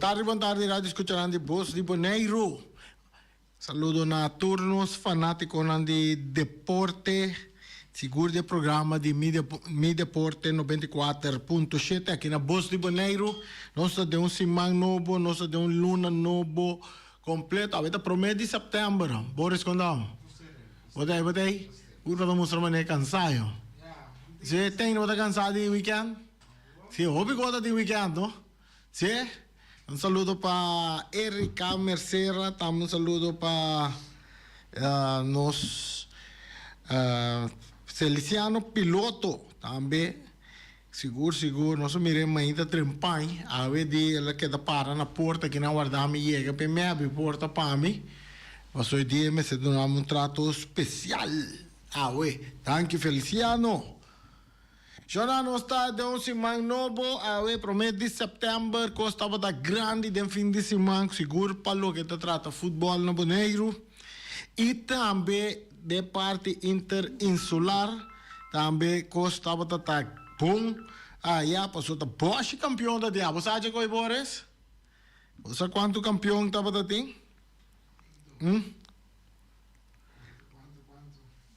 tardi, bon tardi radio escuchanan di Bos di Boneiru. Saludo na tur nos fanaticonan di deporte, sigur di e programa di Mi Mi Deporte 94.7 aki na Bos di Boneiru. Nos ta den un siman nobo, nos ta den un luna nobo completo. Awe ta prome di september. Boris Condon, bo ta ei, bo ta ei? Ur bo ta mustra manera cansa yo. Si, ten bo ta cansa di weekend? Si, hopi cos ta tin weekend no. Sí, un saludo pa Erika Mercera, tambe un saludo pa nos Feliciano Piloto tambe. Sigur sigur nos a mira e mainta trempan, awe di el a keda para na porta aki nan warda mi yega p'e mi abri porta pa mi, pasobra e dia e mester duna mi un trato spesial awe. Danki Feliciano. Shona nos ta den un siman nobo, awe prome di sèptèmber, kos tabata grandi den fin di siman, sigur pa loke ta trata futbòl na Boneiru i tambe den parti interinsular tambe kos tabata ta bon aya pasobra ta bòshi kampion ta tin. Abo sa dje koe Boris? Bo sa kuantu kampion tabata tin? Hm?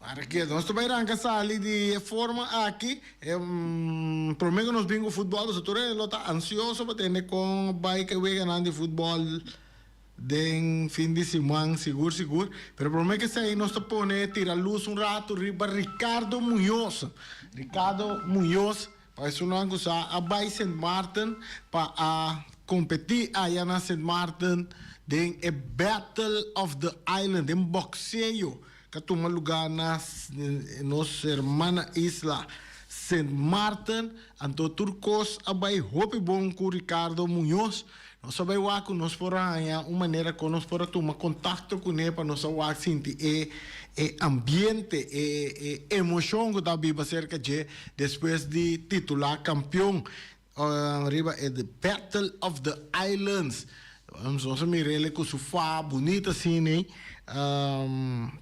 Para ke nos ta bai ranka sali di e forma aki, e prome ku nos bin ku futbòl, pasobra tur hende lo ta ansioso pa tende kon bai ku e weganan di futbòl den fin di siman, sigur sigur. Pero prome ku esei nos ta pone tira lus un ratu riba Ricardo Muñoz. Ricardo Muñoz, pa esunnan ku sa a bai Sint Maarten pa a kompetí aya na Sint Maarten den e Battle of the Island, den bòkseo. Ta tuma lugá na nos hermana isla Sint Maarten, anto tur kos a bai hopi bon ku Ricardo Muñoz. Nos a bai wak ku nos por a haña un manera kon nos por a tuma kontakto kuné pa nos a wak sinti e e ambiente, e e emoshon ku ta biba serka dje despues di titulá kampion. Riba e The Battle of the Islands. Nos a mira el ku su fa bunita asina,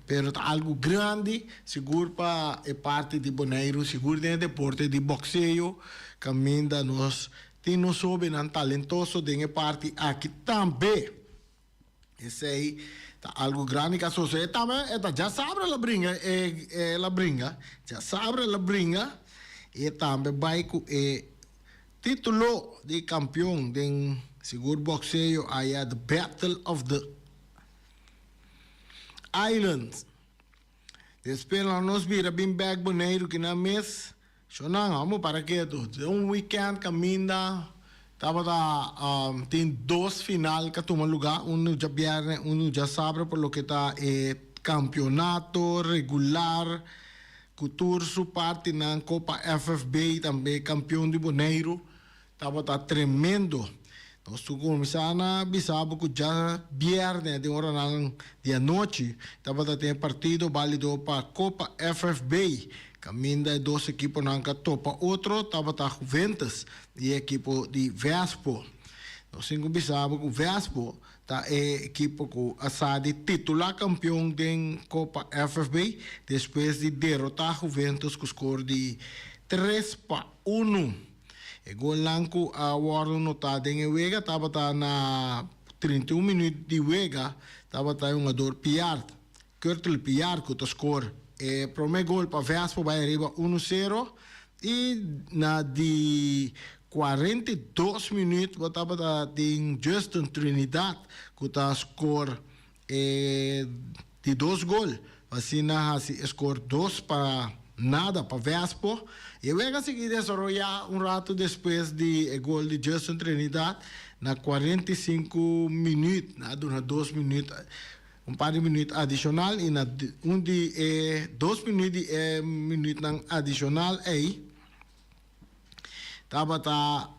pero ta algu grandi sigur pa e parti di Boneiru, sigur den e deporte di bokseo, kaminda nos tin nos hobennan talentoso den e parti aki tambe. Esei ta algu grandi ku a sosodé tambe. E ta djasabra el a bringa, el a bringa, djasabra el a bringa i e tambe bai ku e título di kampion den sigur bokseo aya The Battle of the Islands. Despues nos bira bin bèk Boneiru kinan mes. Shonnan, amo para ketu. Den un weekend kaminda tabata tin dos final ka tuma lugá, unu djabièrnè, unu djasabra pa loke ta e kampionato regular ku tur su partinan, Kopa FFB tambe kampion di Boneiru. Tabata tremendo. Nos tur kuminsá na bisa bo ku djabièrnè den oranan di anochi tabata tin e partido bálido pa Kopa FFB. Kaminda e dos ekiponan ka topa otro tabata Juventus i e ekipo di Vespo. Nos tin ku bisa bo ku Vespo ta e ekipo ku a sa di titulá kampion den Kopa FFB despues di derotá Juventus ku skor di 3-1. E golnan ku a wòrdu notá den e wega tabata na 31 minüt di wega tabata e hungador Piard, Kurtl Piard ku ta skor e promé gol pa Vespo bai ariba unu sero i na di 42 minüt bo tabata tin Justin Trinidad ku ta skor E di dos gol pa asina hasi e skor 2-0 pa Vespo. E wega sigui desaroyá un ratu despues di e gol di Justin Trinidad na 45 minüt. Nan a duna dos minüt, un par di minüt adishonal i na un di e dos minüt di e minütnan adishonal ei tabata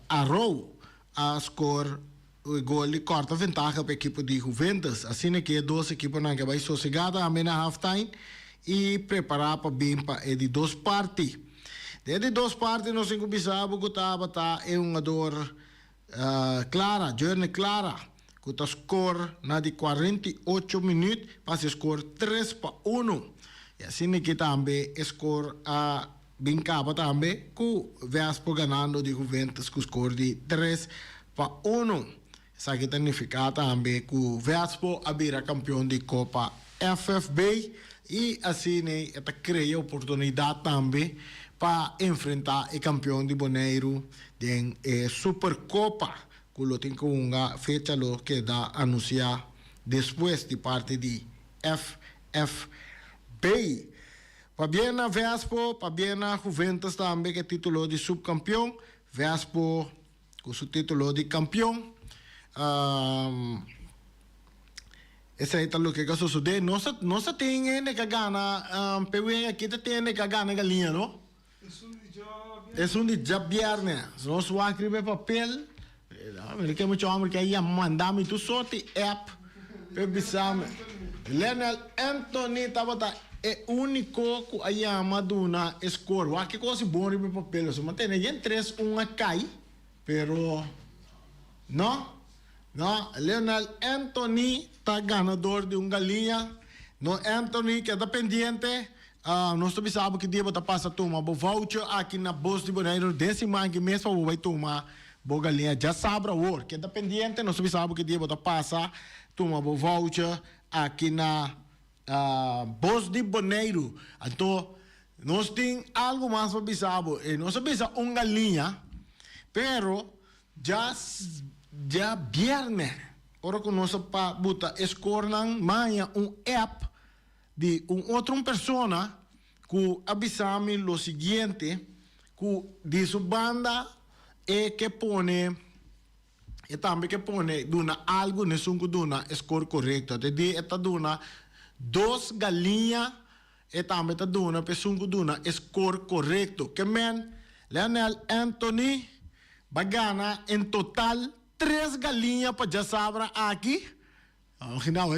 Arou a skor E gol di kòrta ventaha pa ekipo di Juventus. Asina ke e dos ekiponan ke bai sosegá tambe na halftime i prepará pa bin pa e di dos parti. Den e di dos parti nos tin ku bisa bo ku tabata e hungador Clara, Journey Clara, ku ta skor na di 48 minüt pa hasi e skor 3-1. I asina ke tambe e skor a bin kaba tambe ku Vespo ganando di Juventus ku skor di 3. pa 1. Esaki ta nifiká tambe ku Vespo a bira kampion di Kopa FFB i asina e ta krea oportunidat tambe pa enfrentá e kampion di Boneiru den e Superkopa ku lo tin ku hunga fecha lo keda anunsiá despues di parti di FFB. Pabien na Vespo, pabien na Juventus tambe ku e título di supkampion. Vespo ku su título di kampion. Esei ta loke ka sosodé. Nos ta nos ta tin hende ka gana p'e wega aki ta tin hende ka gana galiña no. Esun di djabièrnè. Nos wak riba e papel. Mi ke mucha hòmber ke a yama manda mi tur sorti app p'e bisa mi. Lionel Anthony tabata e úniko ku a yama duna e skor. Wak ke kos bon riba e papel. Pasobra mi a tene yen tres un a kai, pero no, no. Lionel Anthony ta ganador di un galiña. No Anthony keda pendiente. Nos ta bisa bo ki dia bo ta pasa tuma bo voucher aki na Bos di Boneiru den siman aki mes pa bo bai tuma bo galiña djasabra awor. Keda pendiente, nos ta bisa bo ki dia bo ta pasa tuma bo voucher aki na Bos di Boneiru. Anto nos tin algu mas pa bisa bo. Nos a bisa un galiña, pero djabièrnè ora ku nos a buta e skornan maña un app di un otro un persona ku a bisa mi lo siguiente, ku di su banda e ke pone, e tambe ke pone duna algu na esun ku duna e skor korekto. Te di e ta duna dos galiña, e tambe ta duna pa esun ku duna e skor korekto. Ke men, Leonel Anthony ba gana en total tres galiña pa djasabra aki. Imagina bo,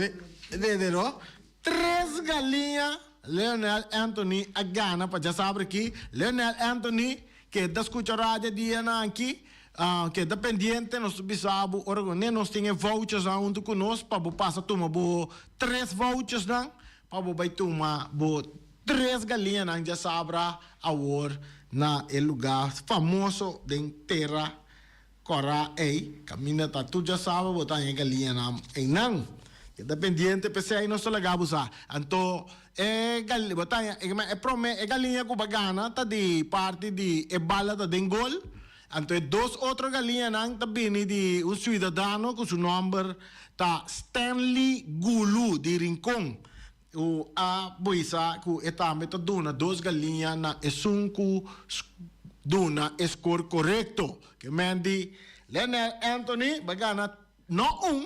dede no. Tres galiña Leonel Anthony a gana pa djasabra aki. Leonel Anthony keda skucha radio dianan aki, keda pendiente, nos ta bisa bo ora ku nos tin e vouchersnan huntu ku nos pa bo pasa tuma bo tres vouchersnan pa bo bai tuma bo tres galiñanan djasabra awor na e luga famoso den tera Kòrá ei, kaminda ta tur djasaba bo ta haña e galiñanan einan. Keda pendiente p'esei nos ta laga bo sa. Anto e gali bo ta haña e promé e galiña ku bo a gana ta di parti di e bala ta den gol. Anto e dos otro galiñanan ta bini di un suidadano ku su nòmber ta Stanley Gulu di Rincon. Ku a bisa ku e tambe ta duna dos galiña na esun ku duna e skor korekto. Ke men di Lionel Anthony bai gana no un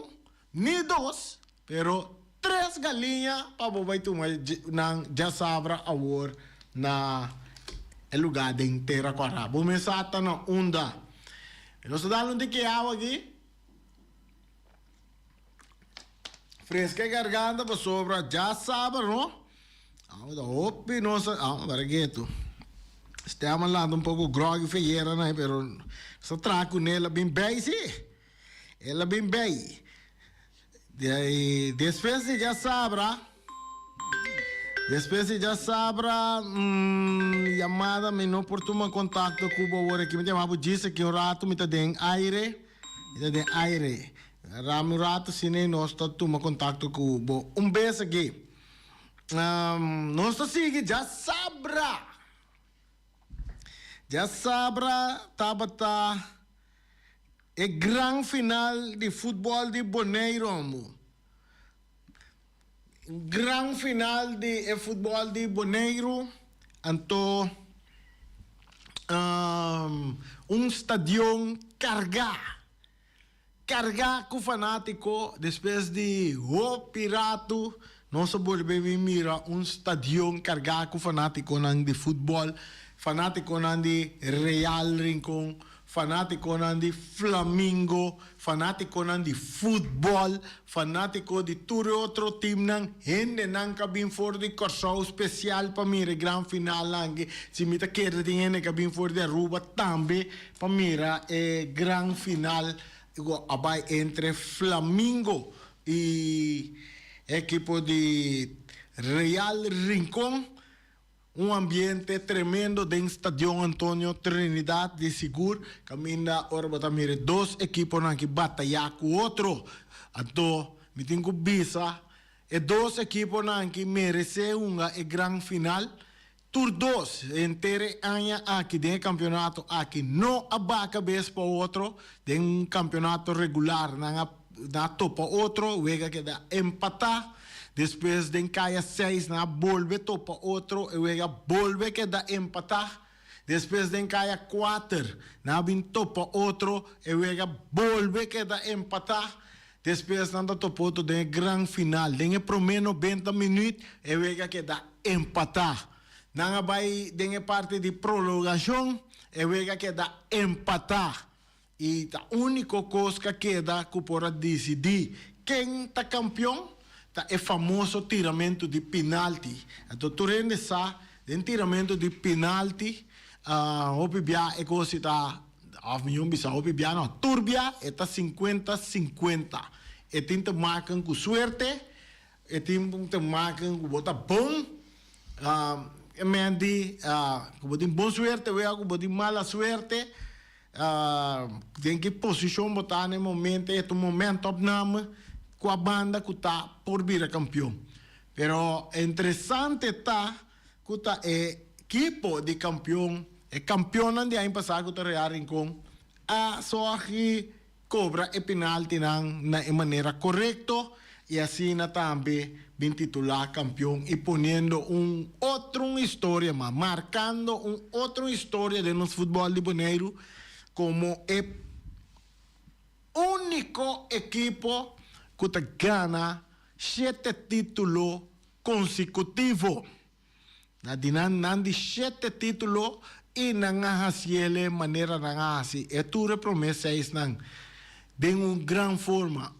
ni dos, pero tres galiña pa bo bai tuma nan djasabra awor na e lugá den Tera Kòrá. Bo mes sa ta na unda. Nos ta dal un tiki awa aki. Fresca e garganta pasobra dja sabra no. Amo ta hopi nos a para ketu. Stem a lanta un poco groggy feyera nai pero sa traha cune el a bin bay si. El a bin bay. Despues di dja sabra despues di dja sabra yamada mi no por tuma contacto cu bo awor aki mi ta yama bo djis aki un rato mi ta den aire. Mi ta den aire. Rami un rato asina y nos ta tuma contacto cu bo un bes aki. Nos ta sigui djasabra. Djasabra tabata e gran final di futbol di Boneiru amo. Gran final di e futbol di Boneiru anto un stadion carga carga cu fanatico despues di hopi rato nos a bolbe bin mira un stadion carga cu fanaticonan di futbol fanaticonan di Real Rincon Fanátikonan di Flamingo, fanátikonan di futbòl, fanátiko di tur e otro timnan, hendenan ka bin for di Kòrsou spesial pa mira e gran finalnan aki. Si mi ta kere tin hende ka bin for di Aruba tambe pa mira e gran final ku a bai entre Flamingo i e ekipo di Real Rincon. Un ambiente tremendo den Stadion Antonio Trinidad di sigur kaminda ora bo ta mira e dos ekiponan aki batayá ku otro. Anto mi tin ku bisa e dos ekiponan aki meresé hunga e gran final. Tur dos henter e aña aki den e kampionato aki no a baha kabes pa otro. Den un kampionato regular nan a nan a topa otro, wega a keda empatá. Despues den kaya seis nan a bolbe topa otro, e wega a bolbe keda empatá. Despues den kaya kuater nan a bin topa otro, e wega a bolbe keda empatá. Despues nan ta topa otro den e gran final. Den e promé nobenta minuut e wega keda empatá. Nan a bai den e parti di prolongashon, e wega keda empatá. I ta úniko kos ku a keda ku por a disidí ken ta kampion ta e famoso tiramentu di pinalti. Anto tur hende sa den tiramentu di pinalti hopi bia e kos si ta Of mi un bisa hopi bia no, tur bia e ta sinkuenta sinkuenta. E tin te maken ku suerte, e tin te maken ku bo ta bon, e men di ku bo tin bon suerte wea ku bo tin mala suerte, den ki posishon bo ta na e momento, e ta un momentopname kua banda ku ta por bira kampion. Pero interesante ta ku ta e ekipo di kampion, e kampionnan di aña pasá ku ta Real Rincon, a sògi kobra e penaltinan na e manera korekto i asina tambe bin titulá kampion i poniendo un otro un historia mas, markando un otro historia den nos futbòl di Boneiru komo e úniko ekipo ku ta gana shete título konsekutivo. Na di nan nan di shete título i nan a hasiele manera nan a hasi e tur e promé seisnan den un gran forma.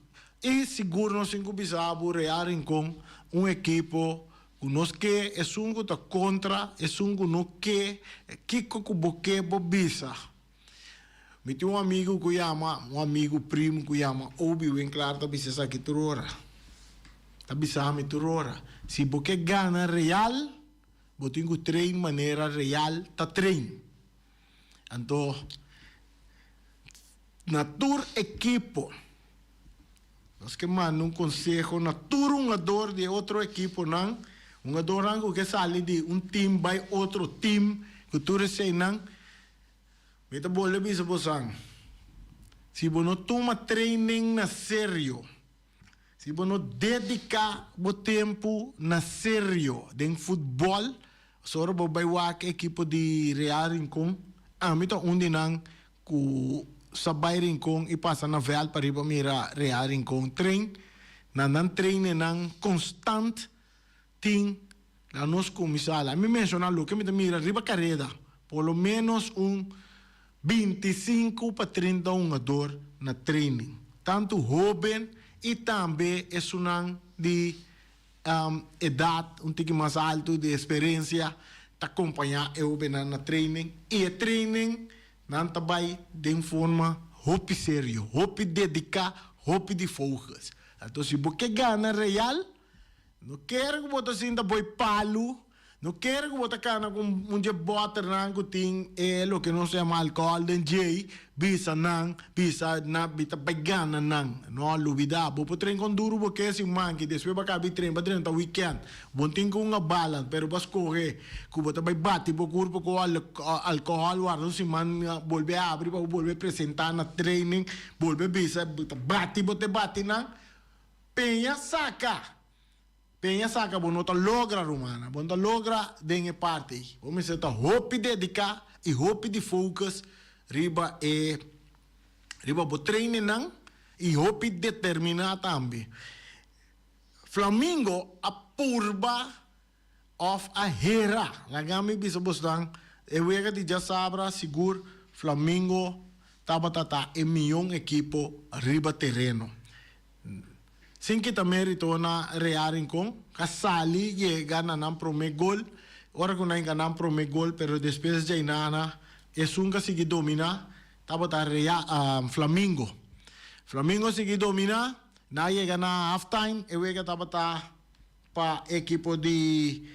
I sigur nos tin ku bisa bo Real Rincon un ekipo ku nos ke esun ku ta kontra esun ku no ke kiko ku bo ke bo bisa. Mi tin un amigu ku yama, un amigu primu ku yama Obi Winklaar ta bisa esaki tur ora. Ta bisa mi tur ora, si bo ke gana Real, bo tin ku train manera Real ta train. Anto, na tur ekipo, nos ke manda un konseho na tur hungador di e otro ekiponan, hungadornan ku ke sali di un tim bai otro tim, ku tur eseinan, Mi ta bolbe bisa bosan, si bo no tuma training na serio, si bo no dedica bo tempu na serio den futbol, pasobra bo bai wak ekipo di Real Rincon, ami ta un di nan cu sa bai Rincon y pasa na veld pariba mira Real Rincon train, nan nan trainingnan constant Tin na nos kuminsá. Laat mi menshoná loke mi ta mira riba kareda, por lo ménos un 25 pa 30 hungador na training, tantu hóben i tambe esunnan di edat un tiki mas altu, di eksperensia, ta kompañá e hóbennan na training i e training nan ta bai den forma hopi serio, hopi dediká, hopi di focus. Anto si bo ke gana Real, No kere ku bo ta sinta boi palu, no kere ku bo ta kana ku un dje bòternan ku tin e loke nos ta yama alkohòl den djei, bisa nan, bisa nan mi ta bai gana nan. No, lubidá, bo por tren kon duru bo ke sin manki, despues bo a kaba di tren bo a drenta wikènt, bo no tin ku un balans, pero bo a skohe ku bo ta bai bati bo kurpo ku alkohòl, warda un siman bolbe habri pa bo bolbe presentá na training, bolbe bisa bo ta bati bo te bati nan. Peña saca! Peña saca bo no ta logra rumana, bo no ta logra den e parti ei. Bo mester ta hopi dedica y hopi di focus riba e riba bo trainingnan y hopi determina tambe. Flamingo a purba of a hera, laga mi bisa bosnan, e wega di djasabra sigur Flamingo tabata ta e mion ekipo riba tereno. Sin kita merito na Real Rincon a sali yega na nan prome gol, ora ku nan yega nan prome gol pero despues djainana esun ka sigui domina tabata Real Flamingo. Flamingo a sigui domina, nan a yega na half time e wega tabata pa ekipo di.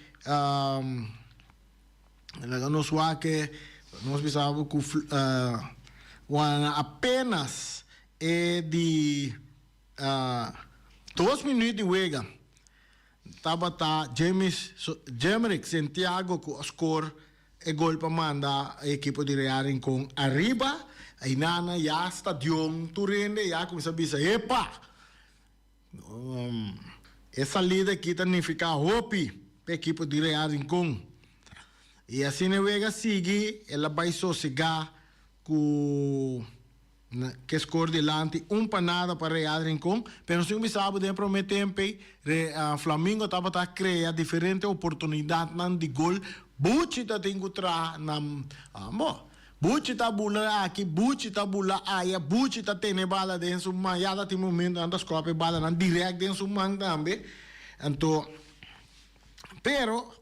Laga nos wak nos bisa bo ku wana apenas e di 2 minuut di wega tabata James Jemrick Santiago ku a score e gol pa manda e ekipo di Real Rincon ariba. Ainana ya stadion tur hende ya kuminsa bisa epa! E salida aki ta nifiká hopi pa e ekipo di Real Rincon. I asina e wega sigui, el a bai sosegá ku ke skor dilanti un pa nada pa Real Rincon. Pero nos tin ku bisa bo den e promé tempu ei, Flamingo tabata krea diferente oportunidatnan di gol. Buchi ta tin ku traha na bo. Buchi ta bula aki, Buchi ta bula aya, Buchi ta tene bala den su man. Ya ta tin momento nan ta skòp e balanan dirèkt den su man tambe. Anto, pero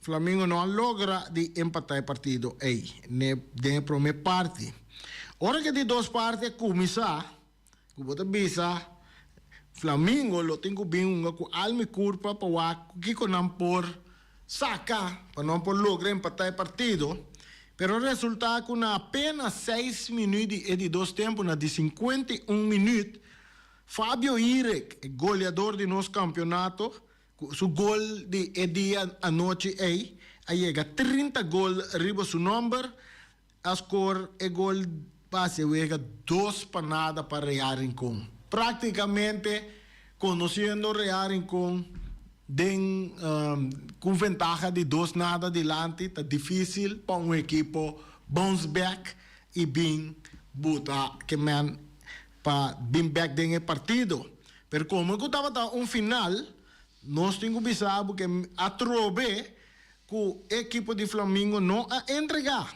Flamingo no a logra di empatá e partido ei ne den e promé parti. Ora ku e di dos parti a kuminsá, ku bo ta bisa Flamingo lo tin ku bin hunga ku alma i kurpa pa wak kiko nan por saka pa nan por logra empatá e partido, pero a resultá ku na apenas seis minüt di e di dos tempu, na di 51 minüt, Fabio Irek, e goleador di nos kampeonato, ku su gol di e dia anochi ei a yega 30 gol riba su nòmber, a skor e gol pa hasi e wega 2-0 pa Real Rincon. Práktikamente konosiendo Real Rincon den ku ventaha di 2-0 dilanti ta difísil pa un ekipo bounce back i bin buta ke men pa bin bek den e partido. Pero komo ku tabata un final, nos tin ku bisa bo ke atrobe ku e ekipo di Flamingo no a entregá.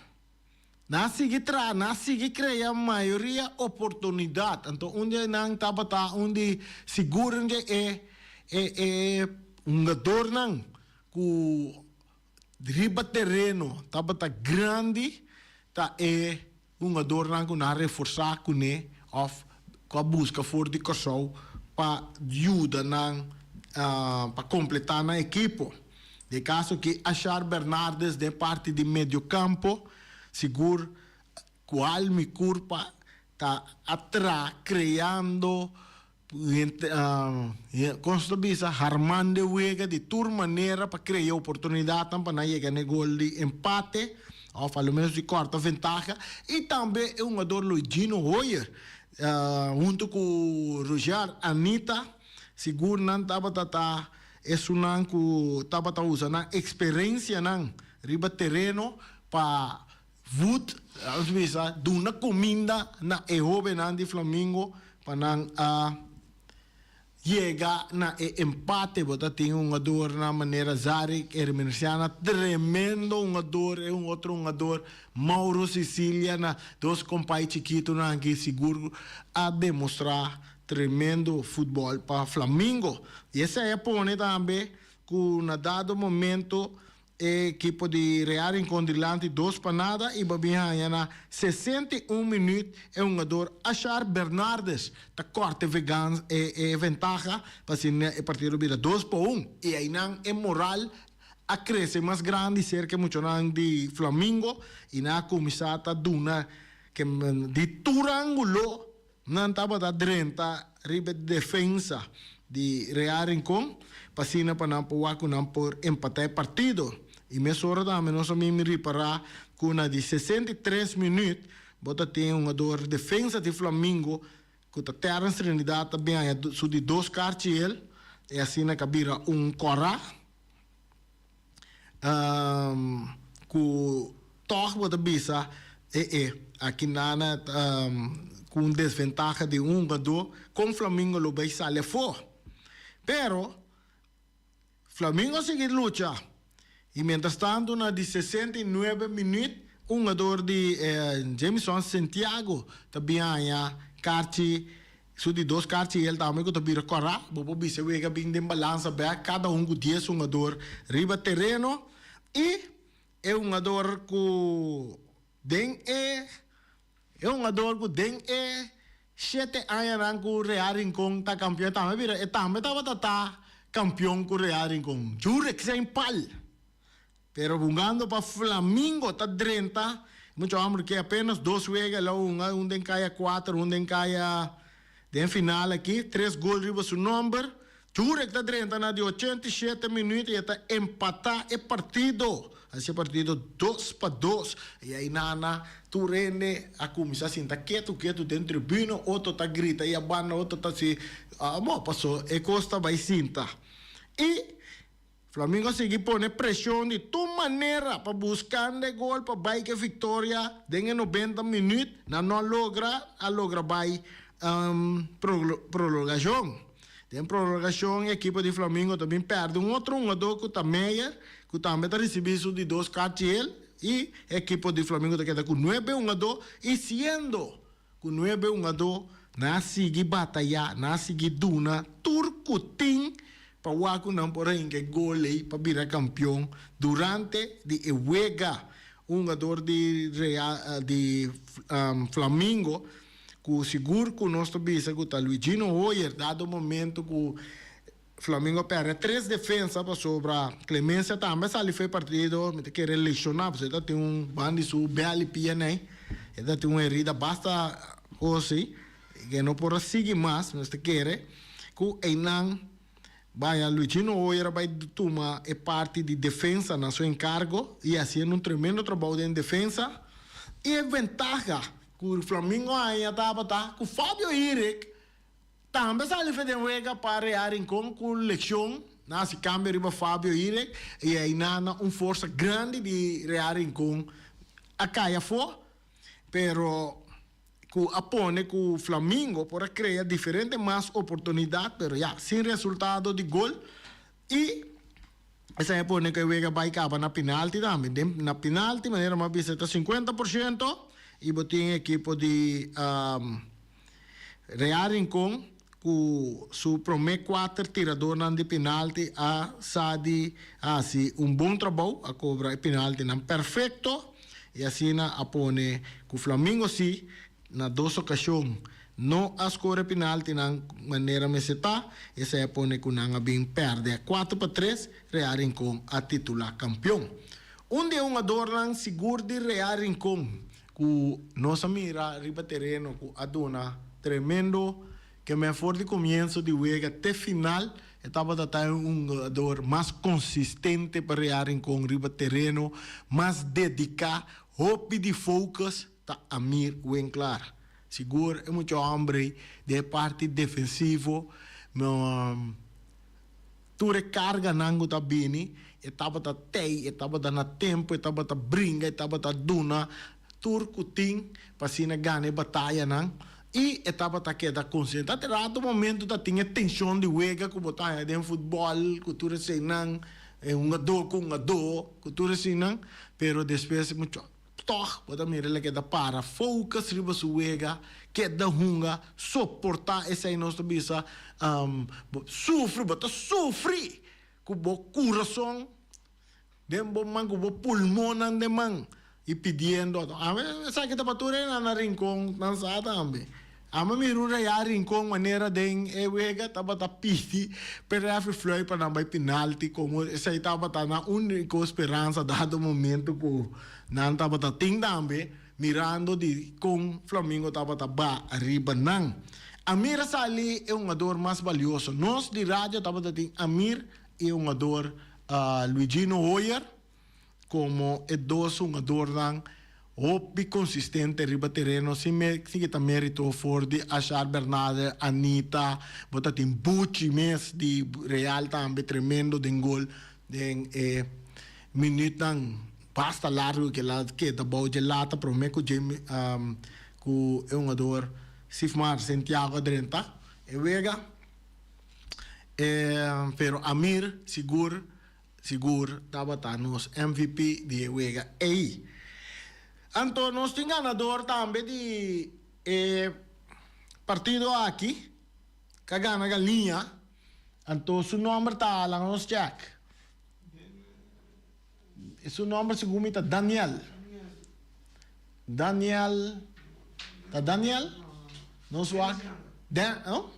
Nan a sigui traha, nan a sigui krea mayoria oportunidat. Anto un di nan tabata un di sigur un di e e e hungadornan ku riba tereno tabata grandi ta e hungadornan ku nan a reforsá kuné òf ku a buska for di Kòrsou pa yuda nan pa kompletá nan ekipo. Den e kaso aki Ashar Bernardes den parti di mediokampo sigur ku al mi kurpa ta a tra kreando Kon su ta bisa, harmando e wega di tur manera pa krea oportunidatnan pa nan yega na e gol di empate òf a lo menos di kòrta ventaha. I tambe e hungador Luigino Hoyer huntu ku Roger Anita sigur nan tabata ta esunnan ku tabata usa nan eksperensianan riba tereno pa Voet, nos bisa, duna kuminda na e hóbennan di Flamingo pa nan a yega na e empate. Bo ta tin hungadornan manera Zarek Hermerciana, tremendo hungador, e un otro hungador Mauro Cicilia na dos kompai chikitonan aki sigur a demostrá tremendo futbòl pa Flamingo. I esei a pone tambe ku na dado momento E ekipo di Real Rincon dilanti 2-0 i ba bin haña na 61 minüt e hungador Ashar Bernardes ta kòrta e e ventaha pa asina e partido bira 2-1 i einan e moral a krese mas grandi serka e muchanan di Flamingo i nan a kuminsá ta duna ke di tur ángulo. Nan tabata drenta riba e defensa di Real Rincon pa asina pa nan por wak ku nan por empatá e partido. I mesora tambe nos a mimi ripará ku na di 63 minüt bo ta tin un hungador defensa di Flamingo ku ta Terrence Trinidad ta bin haña su di dos karchi el i asina ka bira un kòrá ku tòg bo ta bisa e e aki nana ku un desventaha di un hungadó kon Flamingo lo bai sali afó. Pero Flamingo a sigui lucha i mientrastantu na di 69 minüt un hungador di Jamison Santiago ta bin haña karchi. Su di dos karchi el tambe ku ta bira kòrá. Bo por bisa e wega bin den balansa bèk, kada un ku 10 hungador riba tereno. I e hungador ku den e e hungador ku den e shete añanan ku Real Rincon ta kampion e tambe bira e tambe tabata ta kampion ku Real Rincon. Jurek Saint Paul. Pero hungando pa Flamingo ta drenta. Mucha homber ke apenas dos wega el a hunga, un den kaya kuater, un den kaya den final aki. Tres gol riba su nomber. Jurek ta drenta na di 87 minuut y e ta empata e partido. Haci e partido 2-2. Y ahí nana tur hende a cuminsa sinta ketu ketu den tribuna. Otro ta grita y a banda, otro ta si, ah, bo, paso e cos ta bay sinta. Y Flamingo a sigui pone presion di tur manera pa buscando e gol pa bay cu e victoria den e 90 minuut. Nan no a logra, a logra bay prolongacion. Den prolongacion e ekipo di Flamingo ta bin perde un otro hungador cu ta Meyer, cu tambe ta ricibi su di dos kaart geel, y e ekipo di Flamingo ta keda cu nuebe hungador y siendo cu nuebe hungador nan a sigui bataya, nan a sigui duna tur cu tin pa wak cu nan por a hinca e gol ey pa bira campeon durante di e wega. Un hungador di Real di Flamingo cu sigur cu nos ta bisa cu ta Luigino Hoyer, dado momento cu Flamingo a perde tres defensa pasobra Clemencia tambe a sali for e partido, mi ta kere lesiona pasobra e ta tin un ban di su bel y pia ney, e ta tin un herida basta hosi ke no por a sigui mas, nos ta kere cu eynan baya Luigino Hoyer a bay tuma e parti di defensa na su encargo y haciendo un tremendo trabou den defensa y e ventaha cu Flamingo haña tabata cu Fabio Hirik tambe sali fe den wega pa Real Rincon cu leccion na haci cambio riba Fabio Hirik y ayna na un forsa grandi di Real Rincon a cay afo, pero cu a pone cu Flamingo por a crea diferente mas oportunidad, pero ya sin resultado di gol y esey a pone cu e wega bay caba na penalti tambe. Den na penalti manera mi a bisa ta 50% y bo tin ekipo di Real Rincon cu su prome cuater tiradornan di penalti a sa di haci un bon trabou, a cobra e penaltinan perfecto y asina a pone cu Flamingo si na dos ocasion no a score penaltinan manera mester ta, esey a pone cu nan a bin perde 4-3, Real Rincon a titula campeon. Un di e hungadornan sigur di Real Rincon cu nos a mira riba tereno cu a duna tremendo ke men for di comienzo di wega te final e tabata ta e hungador mas consistente pa Real Rincon riba tereno, mas dedica, hopi di focus ta Amir Winklaar. Sigur e mucha hombre den e parti defensivo tur e carganan cu ta bini e tabata tey, e tabata na tempo, e tabata bringa, e tabata duna tur cu tin pa asina gana e batayanan y e tabata keda concentra. Te rato momento ta tin e tension di wega cu bo ta haya den futbol cu tur eseynan, e hungador cu hungador cu tur eseynan, pero despues mucho. Tòg bo ta mira el a keda para focus riba su wega, keda hunga, soportá esei nos ta bisa, bo sufri, bo ta sufri ku bo kurason den bo man, ku bo pulmonnan den man i pidiendo. Ami esaki ta pa tur hende na Rincon nan sa tambe. Ami a mira un Real Rincon manera den e wega tabata pidi p'e refri fluit pa nan bai penalti como esei tabata nan unico speransa dado momento cu nan tabata tin tambe mirando di con Flamingo tabata ba riba nan. Amir a sali e hungador mas balioso. Nos di radio tabata tin Amir y e hungador Luigino Hoyer. Como e dos hungadornan hopi consistente riba tereno sin me sin kita merito for di Ashar Bernarder, Anita, bo ta tin Buchi mes di Real tambe tremendo den gol den e minuutnan basta largo ke la keda bou dje lata prome ku dje ku e hungador Sifmar Santiago a drenta e wega pero Amir sigur Sigur tabata nos MVP di e wega ei. Anto nos tin ganador tambe di e partido aki ka gana galiña. Anto su nomber ta, laga nos check. Su nomber segun mi ta Daniel. Daniel, ta Daniel? Nos wak, Den, oh?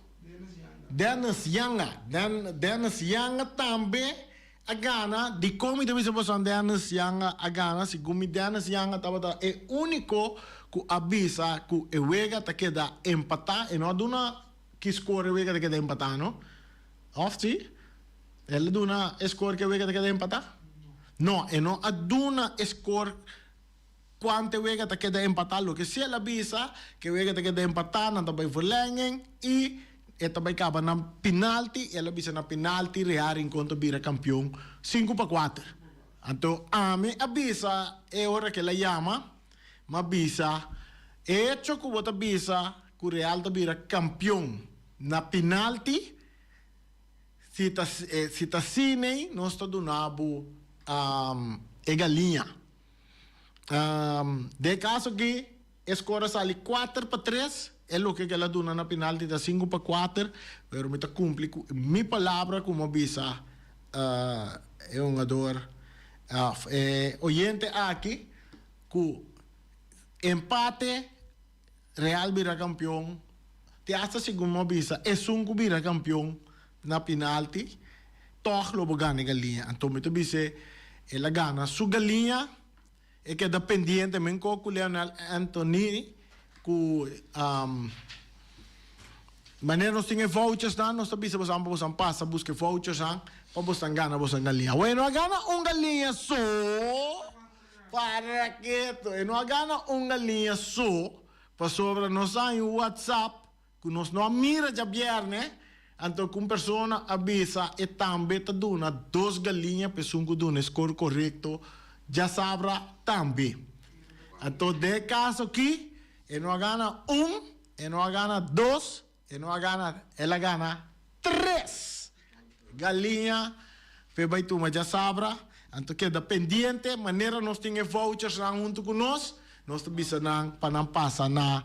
Dennis Yanga. Den, Dennis Yanga tambe. a gana, dikon mi ta bisa boso Dennis Janga a gana, segun mi Dennis Janga tabata e úniko ku a bisa ku e wega ta keda empatá, e no a duna ki score e wega ta keda empatá no, òf si? El a duna e score ku e wega ta keda empatá? No, e no a duna e score kuantu e wega ta keda empatá, loke si el a bisa ku e wega ta keda empatá nan ta bai verlenging i e ta bai kaba na pinalti, el a bisa na pinalti Real Rincon ta bira kampion 5-4. Anto ami a bisa e ora ku el a yama, m'a bisa e hecho ku bo ta bisa ku Real ta bira kampion na pinalti, si ta si ta asin'ei nos ta duna bo e galiña. Den e kaso aki e skor a sali 4-3, e loke ku el a duna na pinalti ta 5-4, pero mi ta kumpli ku mi palabra ku mi a bisa e hungador òf e oyente aki ku empate Real bira kampion, te asta segun mi a bisa esun ku bira kampion na pinalti tòg lo bo gana e galiña. Anto mi ta bis'é el a gana su galiña, e keda pendiente menko ku Leonel Anthony ku manera nos tin e vouchersnan nos ta bisa bosan pa bosan pasa buska e vouchersnan pa bosan gana bosan galiña. Awor e no a gana un galiña so, para keto, e no a gana un galiña so pasobra nos a haña un whatsapp Ku nos no a mira djabièrnè, anto ku un persona a bisa e tambe ta duna dos galiña pa esun ku duna e skor korekto djasabra tambe. Anto den e kaso aki e no a gana un, e no a gana dos, e no a gana, el a gana tres galiña pa e bai tuma djasabra. Anto keda pendiente, manera nos tin e vouchersnan huntu ku nos, nos ta bisa nan pa nan pasa na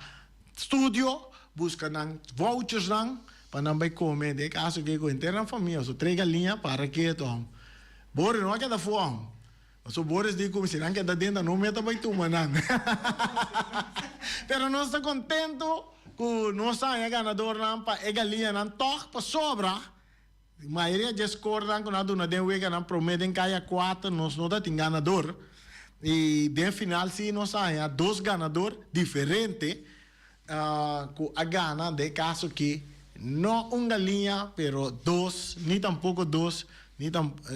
Studio, buska nan vouchersnan pa nan bai kome. Den e kaso ke ku henter nan famia so trega liña para ketu hom. Boris no a keda fu hom. Paso Boris di ku si nan keda den ta no meta bai tuma nan. Pero nos ta kontento ku nos a haña ganadornan pa e galiñanan tòg pasobra Mayoria dje skornan ku nan a duna den weganan promé den kaya kuater nos no ta tin ganador. I den final sí nos a haña dos ganador diferente ku a gana den e kaso aki no un galiña pero dos, ni tampoko dos, ni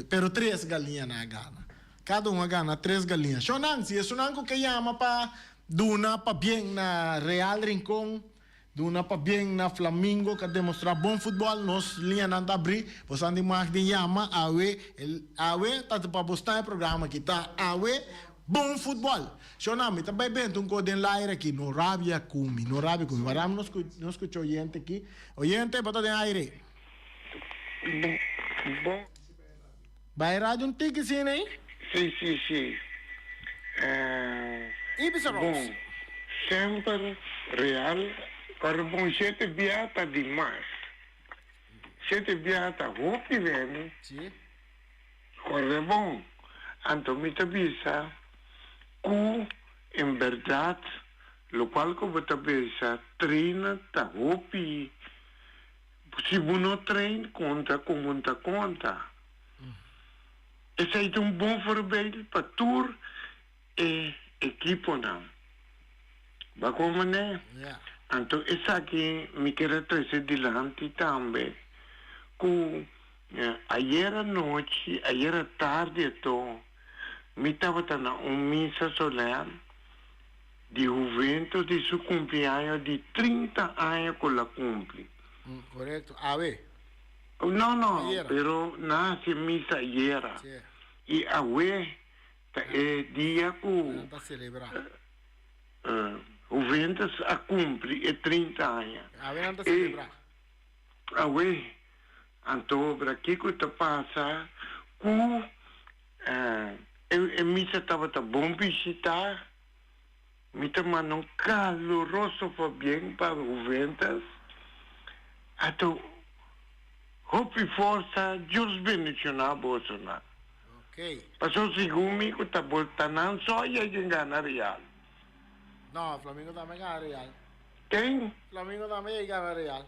pero tres galiña nan a gana. Kada un a gana tres galiña. Shownan, si esunnan ku ke yama pa duna pabien na Real Rincon. Duna pabien na Flamingo ka demostra bon futbol, nos liñanan ta abri, bosan di mag di yama awe, awe ta pa bo sta e programa aki ta awe bon futbol. Shona mi ta bai benta un ko den laire aki, no rabia ku mi, no rabia ku mi, wara mi no skucha oyente aki, oyente bo ta den aire. Bon. Bai radio un tiki asina ei. Si si si Ibis Rose. Bon semper real pero bon shete bia ta di mas shete bia ta hopi beni Si. Korde bon anto mi ta bisa ku en berdad lokual ku bo ta bisa trina ta hopi Si bo no train konta ku bo ta konta. Esei ta un bon voorbeeld pa tur e ekiponan. Bo a komprendé? Anto esaki mi kier a trese dilanti tambe ku ayer anochi, ayer atardi ato, mi tabata na un misa solèm di Juventus di su cumpleaños di 30 aña cu la cumpli. Correcto. Awe? No, no, Ayera. pero nan haci misa ayera. Sí. Y awe ta e dia cu Nan ta celebra. Juventus a cumpli e 30 aña. Awe nan ta E celebra. awe, anto bra kico ta pasa cu e misa tabata bon bishita. Mi ta manda un caluroso pabien pa Juventus. Ato hopi forsa, Dios bendiciona bosonan. Ok. Paso segun mi cu ta bo ta nan so y a gana Real. No, Flamingo tambe gana Real. Ken? Flamingo tambe a gana Real.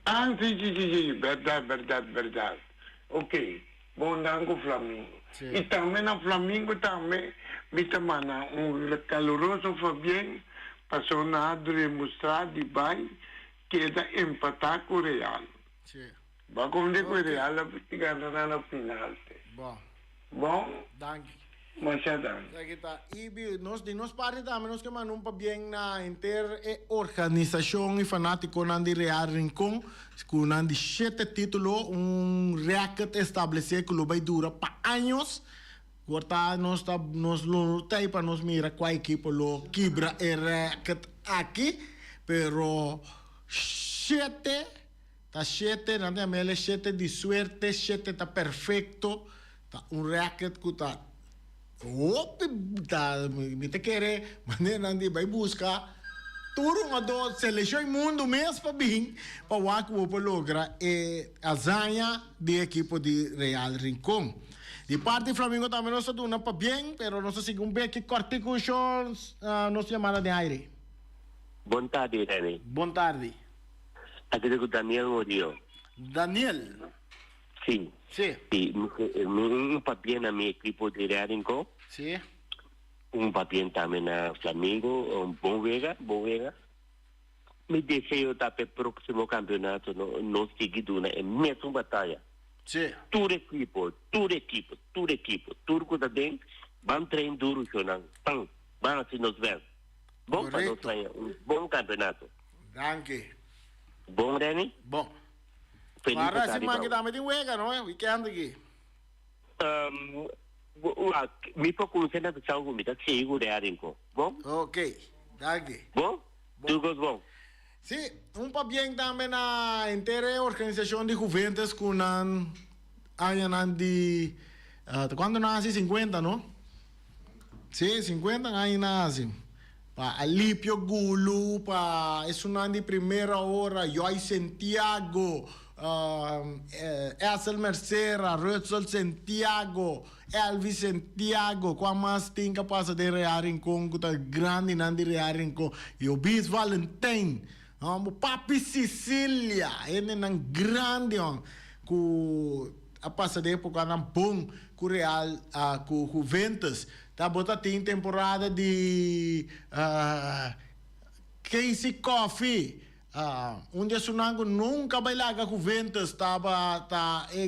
Ah, si, si, si, si, berdad, berdad, berdad. Ok. Bon dank Flamingo. Sí. I tambe na Flamingo tambe mi ta manda un kaluroso pabien pasobra nan a demostrá di bai keda empatá ku Real. Sí. Bo a komprendé ku Real a gana nan na final te. Bon. Bon? Danki. Masha danki. Esaki ta Ibi. Nos di nos parti tambe nos ke manda un pabien na henter e organisashon i fanatikonan di Real Rincon ku nan di shete titulo, un rèkòrt establesé ku lo bai dura pa años. Por ta nos ta nos lo ta ei pa nos mira kua ekipo lo kibra e rèkòrt aki, pero shete ta shete, nan ta yama el e shete di suerte, shete ta perfekto. Ta un record ku ta hopi ta mi ta kere manera nan di bai buska tur hungador selekshon mundu mes pa bin pa wak ku bo por logra e hazaña di ekipo di Real Rincon. Di parti Flamingo tambe nos ta duna pabien pero nos ta sigui un beki kòrtiku shon nos yamada den aire. Bon tardi Rene. Bon tardi. Aki ta ku Daniel Murillo. Daniel. Sí. Sí. Sí, mi un pabien na mi ekipo di Real Rincon. Sí. Un pabien tambe na Flamingo, un bon wega, bon wega. Mi deseo ta p'e próksimo kampeonato no nos sigui duna e mesun bataya. Sí. Tur ekipo, tur ekipo, tur ekipo, tur ku ta den, ban train duru shownan, pan, ban hasi nos bèst. Bon pa nos Korekto. haña un bon kampeonato. Danki. Bon Renny? Bon. Feliz Para tardi siman pa ki bo. tambe tin wega no weekend aki. Um, wak, mi por kumsa na bisa ku mi ta sigui ku Real Rincon. Bon? Ok, danki. Bon? Bon. Tur kos bon. Sí, un pabien tambe na henter e organisashon di Juventus ku nan añanan di, ta kuantu nan hasi? 50 no? Sí, 50 aña nan hasi. Pa Alipio Gulu, pa esunnan di primera ora, Joy Sentiago, Essel Mercera, Rutsel Sentiago, Elvis Sentiago, kua mas tin ka pasa den Real Rincon ku ta grandinan di Real Rincon, Yobis Valentijn, Papi Sicilia, hendenan grandi hon ku a pasa den epokanan bon ku Real ku Juventus. Ta bo ta tin temporada di Casey Coffey, un di esunnan ku nunka bai laga Juventus tabata e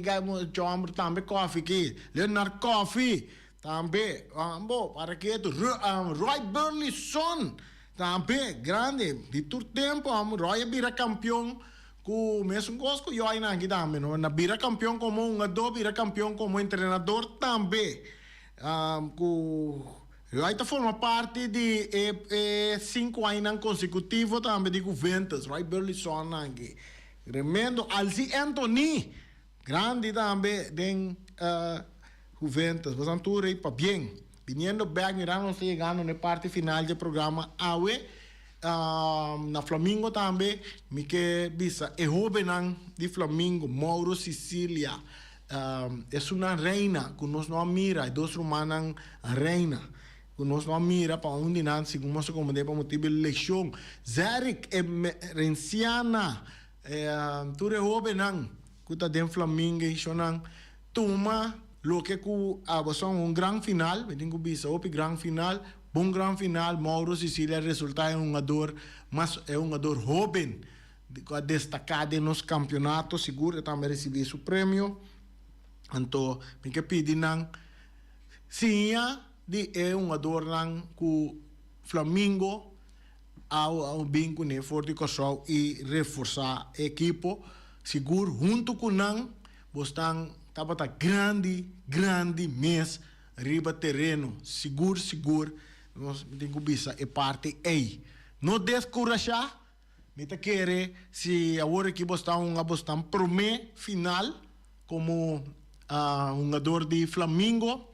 homber tambe Coffey ki, Leonard Coffey tambe, bo para ketu, Roy Burleson tambe grandi di tur tempo Roy a bira kampion ku mesun kos ku Joy nan aki tambe no, na bira kampion komo hungadó bira kampion komo entrenador tambe. Ku Roy ta forma parti di e e sinku añanan konsekutivo tambe di Juventus. Roy Burleson aki. Tremendo. Alzi Anthony, grandi tambe den Juventus. Boso tur ei pabien. Biniendo bek mira nos ta yegando na e parti final dje programa awe. Na Flamingo tambe mi ke bisa e hobennan di Flamingo, Mauro Sicilia, Esunnan reina ku nos no a mira, e dos rumannan reina ku nos no a mira pa un di nan, segun nos a komprendé pa motibu di leshon. Zerick, e Merenciana, tur e hóbennan ku ta den Flamingo i shonnan, tuma loke ku abo son un gran final, mi tin ku bisa hopi gran final, bon gran final, Mauro Sicilia a resultá e hungador mas, e hungador hóben. Ku a destaká den nos kampionato, sigur e tambe a risibí su premio. Anto mi ke pidi nan siña di e hungadornan ku Flamingo a bin kuné for di Kòrsou i reforsá e ekipo. Sigur huntu ku nan bosnan tabata grandi, grandi mes riba tereno. Sigur, sigur nos tin ku bisa e parti ei. No deskurashá. Mi ta kere si awor aki bo sta hunga bo sta prome final como hungador di Flamingo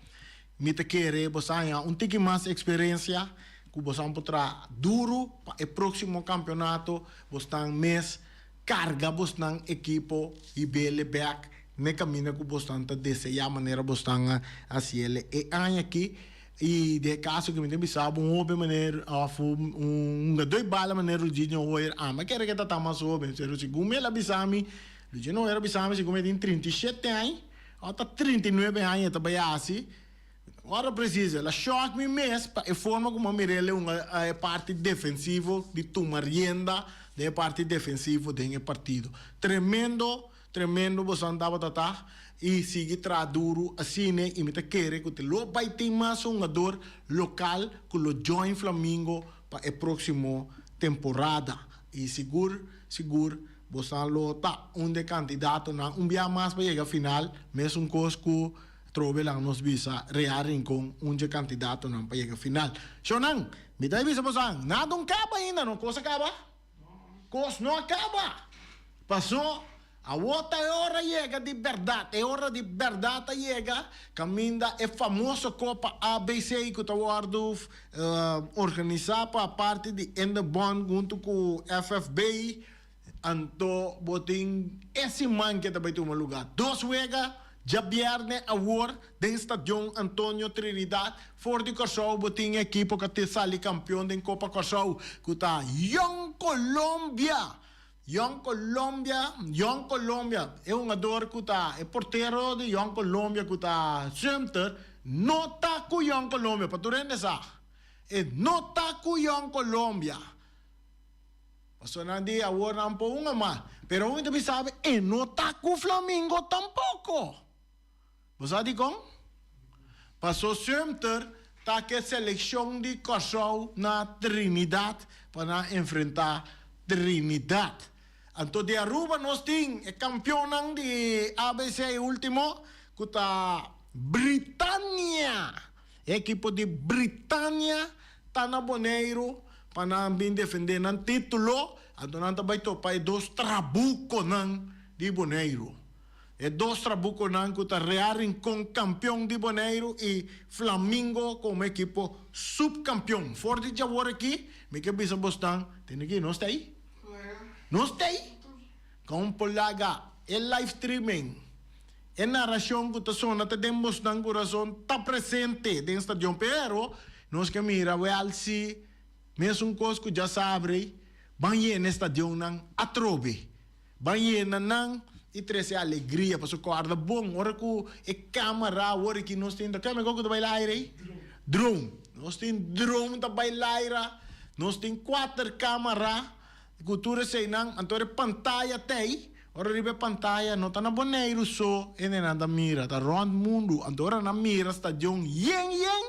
mi ta kere bo sa haña un tiki mas experiencia cu bo sa por traha duro pa e proximo campeonato bo stan mes carga bosnan ekipo y bele bek n'e caminda cu bosnan ta desea manera bosnan a haciele e aña aki. I den e kaso ku mi ta bisa bo un hoben manera òf un hungadó di bala manera Luginio Hoyer, ami a kere ku e ta ta mas hoben, pero segun mi el a bisa mi, Luginio Hoyer a bisa mi segun mi e tin 37 aña. Ota 39 aña ta bai hasi. Ora precies, el a shock mi mes pa e forma como a mir'é hunga e parti defensivo di tuma rienda den e parti defensivo den e partido. Tremendo, tremendo boso tabata ta y sigui traha duro asina y mi ta kere cu te lo bay tin mas hungador local cu lo join Flamingo pa e proximo temporada y sigur, sigur boso lo ta un de candidatonan un bia mas pa yega final, mesun cos cu Trobe laga nos bisa Real Rincon un dje kandidatonan pa yega final. Shownan, mi ta bisa bosan, nada un kaba ainda no, kos a kaba? Kos no a kaba! Paso, awor ta e ora yega di bèrdat, e ora di bèrdat a yega kaminda e famoso Kopa ABC ku ta wòrdu organisá pa parti di Indebon huntu ku FFB, Anto bo tin e siman ke ta bai tuma lugá dos wega, djabièrnè awor den Stadion Antonio Trinidad. For di Kòrsou bo tin e ekipo ku a te sali kampion den Kopa Kòrsou ku ta Jong Colombia. Jong Colombia, Jong Colombia, e hungador ku ta e portero di Jong Colombia ku ta Sumter no ta ku Jong Colombia, pa tur hende sa. E no ta ku Jong Colombia. Pasobra nan di awor nan por hunga mas. Pero un ta bisa e no ta cu Flamingo tampoco. Bo sa dicon? Paso Sumter ta cu e seleccion di Corsou na Trinidad pa nan enfrenta Trinidad. Anto di Aruba nos tin e campeonnan di ABC ultimo cu ta Britannia. E ekipo di Britannia ta na Boneiru pa nan bin defendé nan título, anto nan ta bai topa e dos trabukonan di Boneiru. E dos trabukonan ku ta Real Rincon kampion di Boneiru i Flamingo komo ekipo supkampion. For di djawor aki mi ke bisa bosnan, tende ki nos ta ei? Nos ta ei? Kon por laga e live streaming? E narashon ku ta sona ta den bosnan kurason ta presente den stadion pero nos ke mira wèl si mesun kos ku djasabre ban yena e stadionnan atrobe ban yena nan i trese alegria pasobra kòrda bon ora ku e kamera awor aki nos tin ta keme ku ta bai laira ei drone nos tin drone ta bai laira nos tin kuater kamera. Ku tur eseinan, anto e pantaya t'ei, ora riba e pantaya no ta na Boneiru so hendenan ta mira, ta rònt mundu. Anto ora nan mira stadion yen yen,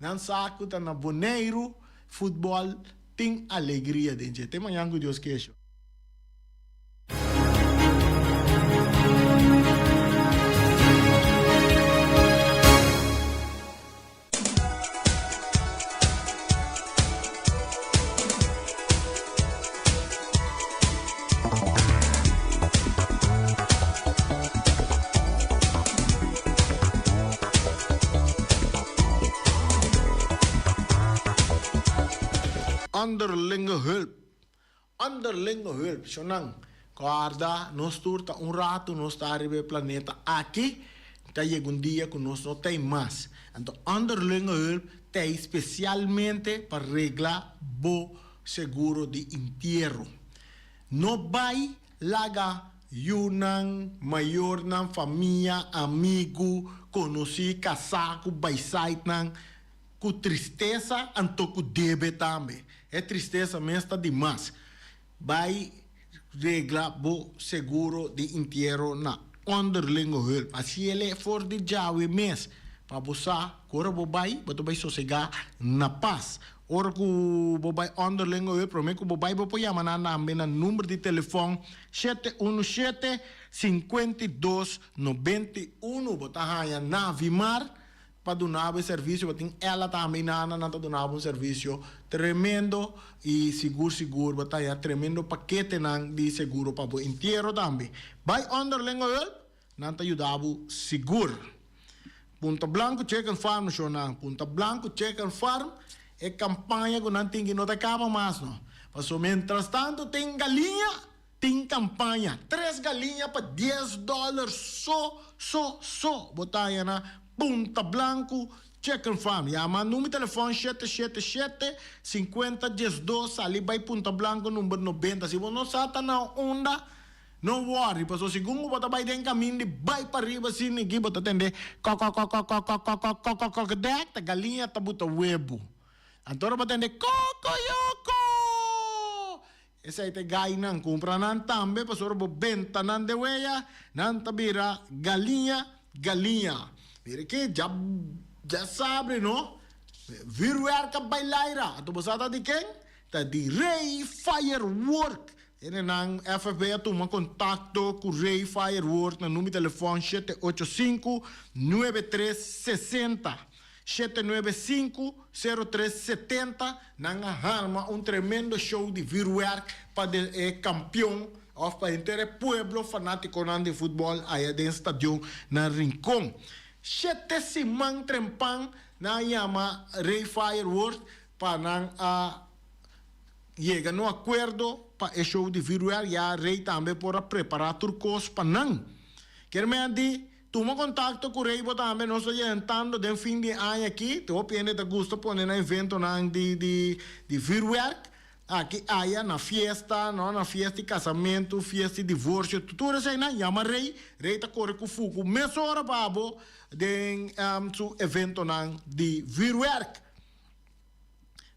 nan sa ku ta na Boneiru futbòl tin alegria den dje. Te mañan ku Dios kesho. Onderlinge hulp. Onderlinge hulp, shonnan, kòrda nos tur ta un ratu nos ta riba e planeta aki, ta yega un dia ku nos no t'ei mas. Anto onderlinge hulp t'ei spesialmente pa regla bo seguro di intiero. No bai laga yunan, mayornan, famia, amigu, konosí, kasá ku bai saitnan Ku tristesa anto ku debe tambe. E tristesa mes ta di mas. Bai regla bo seguro di intiero na Onderlinge Hulp. Hasiel e for di djawe mes pa bo sa ku ora bo bai bo ta bai sosega na pas. Ora ku bo bai Onderlinge Hulp prome ku bo bai bo por yama nan tambe na number di telefon 717 52 91. Bo ta haña Navimar Pa duna bo e servisio bo tin ela tambe i nana nan ta duna bo un servisio tremendo i sigur sigur bo ta haña tremendo paketenan di seguro pa bo entiero tambe. Bai Onderlinge Hulp nan ta yuda bo sigur. Punta Blanco Chicken Farm shownan Punta Blanco Chicken Farm e kampaña ku nan tin ki no ta kaba mas no pasobra mientrastanto tin galiña. Tin campaña, tres galiña pa dies dollar so, so, so. Bo ta haña na Punta Blanco Chicken Farm. Yama number telefon shete shete shete, sinkuenta diesdos, sali bai Punta Blanco number nobenta. Si bo no sa ta na unda, No worry, paso segun ku bo ta bai den kamin di bai pariba asina aki bo ta tende kòkòkòkòkòkòkòkòkòkòkò dèk ta galiña ta buta webu. Anto ora bo tende kòkòyòkò! Esei ta e gainan. Kumpra nan tambe pasobra bo benta nan den weya, nan ta bira galiña galiña. Mira aki dja dja sabri no. Vuurwerk a bai laira. Anto bo sa ta di ken? Ta di Rey Firework. Hendenan FFB a tuma kontakto ku Rey Firework na number telefòn 785 9360. 795 0370. Nan a harma un tremendo show di vuurwerk pa de e kampion òf pa henter e pueblo fanátikonan di futbòl aya den stadion na Rincon. Shete siman trempan nan a yama Rey Firework pa nan a yega na un akuerdo pa e show di vuurwerk ya Rey tambe por a prepará tur kos pa nan. Kier men a di, tuma kontakto ku Rey bo tambe, nos ta yentando den fin di aña aki, te hopi hende ta gusta pone nan eventonan di di di vuurwerk aki aya na fiesta, no, na fiesta di kasamentu, fiesta di divorsio, tur eseinan, yama Rey, Rey ta kore ku fuku mesora pa bo den su eventonan di vuurwerk.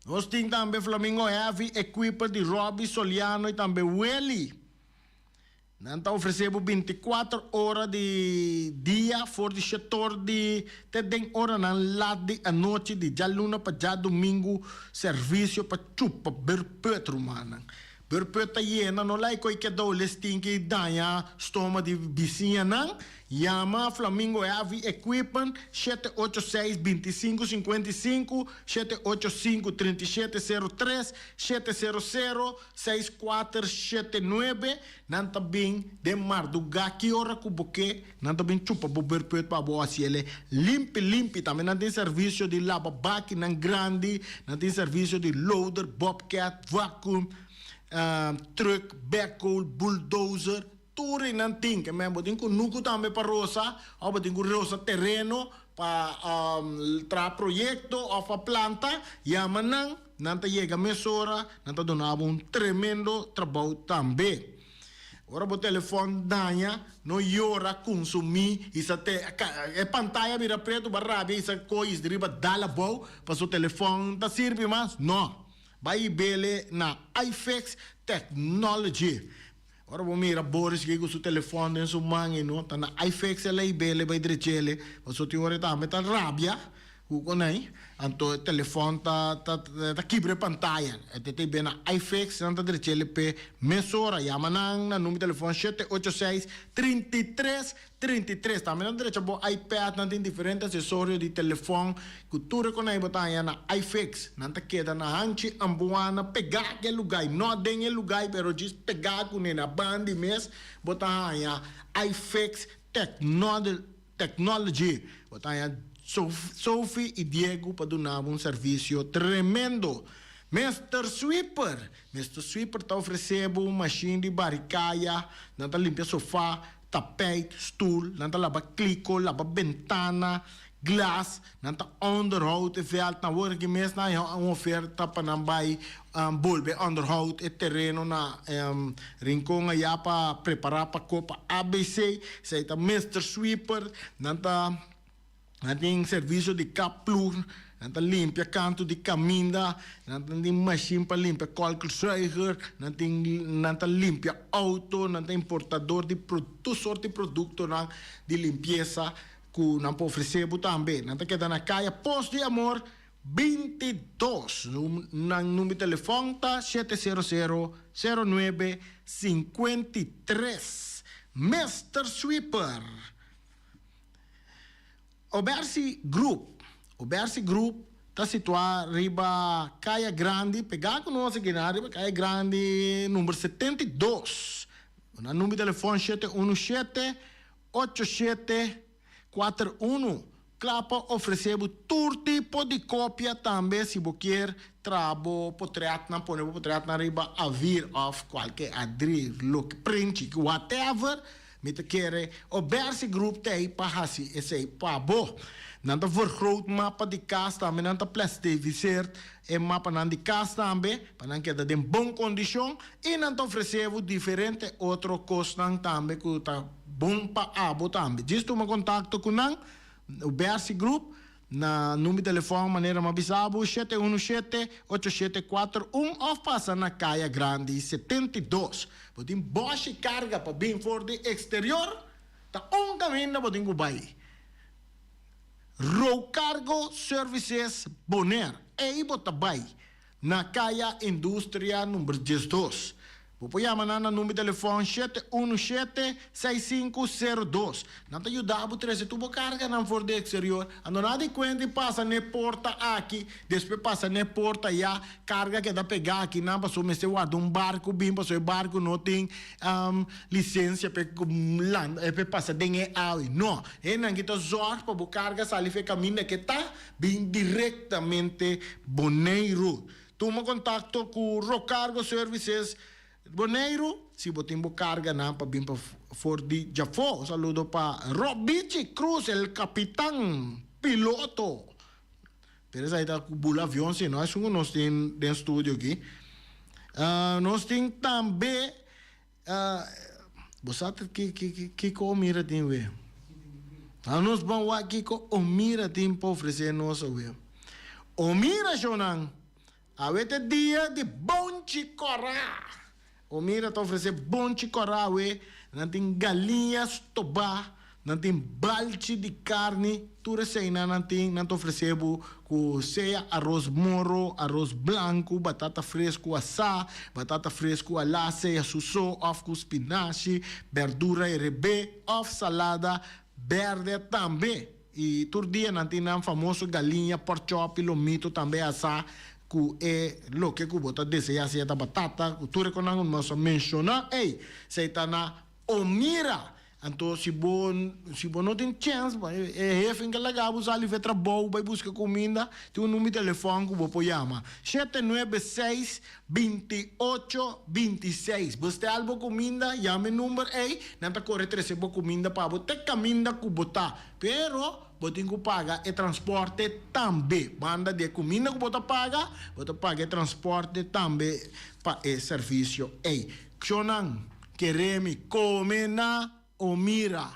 Nos tin tambe Flamingo Heavy Equiper di Robby Soliano y tambe Willy. Nan ta ofrece bo 24 ora di dia for di shetor di te den oranan lat di anochi di djaluna pa djadumingu servicio pa chupa berput rumannan. Berput ta yena no lai koe kedou les tin ki daña stoma di bisiñanan. Yama Flamingo Heavy Equipment 786 25 55, 785 37 03, 700 6479. Nan ta bin den mardugá ki ora ku bo ke, nan ta bin chupa bo berput pa bo hasi el limpi limpi. Tambe nan tin servisio di laba bakinan grandi, nan tin servisio di loader, bobcat, vacuum, truck, backhoe, bulldozer, tur ei nan tin. Ke men bo tin kunuku tambe pa rosa òf bo tin ku rosa tereno pa traha proyekto òf pa planta, yama nan, nan ta yega mesora, nan ta duna bo un tremendo trabou tambe. Ora bo telefòn daña, no yora, kunsumí i sa te e pantaya bira pretu, bo a rabia i sa kois di riba dal abou pasobra telefòn ta sirbi mas. No! Bai i bele na iFix Technology. Ora bo mira Boris ki ku su telefòn den su man i no ta na iFix el a i bele bai drechele pasobra tin ora e tambe ta rabia ku konai anto e telefòn ta ta ta kibra e pantaya e te ta i be na iFix nan ta drechele p'e mesora yama nan na number telefòn 786 33 33. Tambe nan drecha bo iPad, nan tin diferente asesorio di telefòn ku tur e konai bo ta haña na iFix. Nan ta keda na hanchi Ambuana pegá ku e lugai, no den e lugai pero djis pegá kuné na bandi mes bo ta haña iFix Technology. Bo ta haña Sophie i Diego pa duna bo un servisio tremendo. Mister Sweeper! Mister Sweeper ta ofresé bo un mashin di bari kaya, nan ta limpia sofá, tapijt, stoel, nan ta laba kliko, laba bentana, glas, nan ta onderhoud e veld. Nan wor aki mes nan haña un oferta pa nan bai bolbe onderhoud e tereno na Rincon aya pa prepara pa Copa ABC. Esei ta Mister Sweeper. Nan ta. Nan tin servisio di kap ploeg, nan ta limpia kantu di kaminda, nan ta tin mashin pa limpia kolkerzuiger, nan tin nan ta limpia outo, nan ta importador di tur sort di produktonan di limpiesa ku nan por ofresé bo tambe. Nan ta keda na Kaya Pos di Amor 22. Nan number di telefòn ta 700 09 53. Mister Sweeper. Obersi Group Obersi Group ta situá riba Kaya Grandi, pegá ku nos aki na riba Kaya Grandi number 72. Nan number di telefòn 717 8741. Kla pa ofresé bo tur tipo di kopia tambe si bo kier traha bo potretnan, pone bo potretnan riba A4 òf kualke A3, loke, princhi, whatever. Mi ta kere Obersi Group t'ei pa hasi esei pa bo. Nan ta vergroot mapa di kas tambe, nan ta plastifiseer e mapanan di kas tambe pa nan keda den bon kondishon i nan ta ofresé bo diferente otro kosnan tambe ku ta bon pa abo tambe. Djis tuma kontakto ku nan, Obersi Group, na number di telefòn manera mi a bisa bo, shete unu shete, ocho shete kuater un òf pasa na Kaya Grandi 72. Bo tin bòshi karga pa bin for di eksterior, ta un kaminda bo tin ku bai. Rocargo Services Bonaire, ei bo ta bai na Kaya Industria number 12. Bo por yama nan na number telefòn 717 6502. Nan ta yuda bo trese tur bo karganan for di eksterior. Anto nan di kuenta i pasa n'e porta aki, despues pasa n'e porta aya, karga keda pegá aki nan pasobra mester warda un barku bin pasobra e barku no tin lisensia p'e landa p'e pasa den e awe. No, hendenan ki ta zòrg pa bo karga sali for e kaminda ke ta bin direktamente Boneiru. Tuma kontakto ku Rocargo Services Boneiru si bo tin bo karganan pa bin pa for di djafó. Un saludo pa Robichi Cruz, el kapitan piloto. Pero esaki ta ku bula avion si no esun ku nos tin den studio aki. Nos tin tambe bo sa ta kiko Omira tin we? Nos ban wak kiko Omira tin pa ofresé nos awe. Omira shownan awe ta dia di bonchi kòrá. Omira ta ofresé bonchi kòrá awe. Nan tin galiña stobá, nan tin balchi di karni, tur eseinan nan tin. Nan ta ofresé bo ku sea aros moro, aros blanku, batata fresku asá, batata fresku alá, sea su so òf ku spinashi, bèrdura herebé òf salada bèrdè tambe. I tur dia nan tin nan famoso galiña, porkchòp i lomito tambe asá ku e loke ku bo ta deseá, sea ta batata, ku tur e konan ku nos a menshoná ei, esei ta na Omira. Anto si bo si bo no tin chèns, e hefe ke laga bo sali for e trabou bai buska kuminda, tin un number di telefòn ku bo por yama, 796 28 26. Bo stèl bo kuminda, yama e number ei, nan ta kore trese bo kuminda pa bo te kaminda ku bo ta. Pero bo tin ku paga e transporte tambe. Banda di e kuminda ku bo ta paga, bo ta paga e transporte tambe pa e servisio ei. Kshonnan kere mi kome na Omira.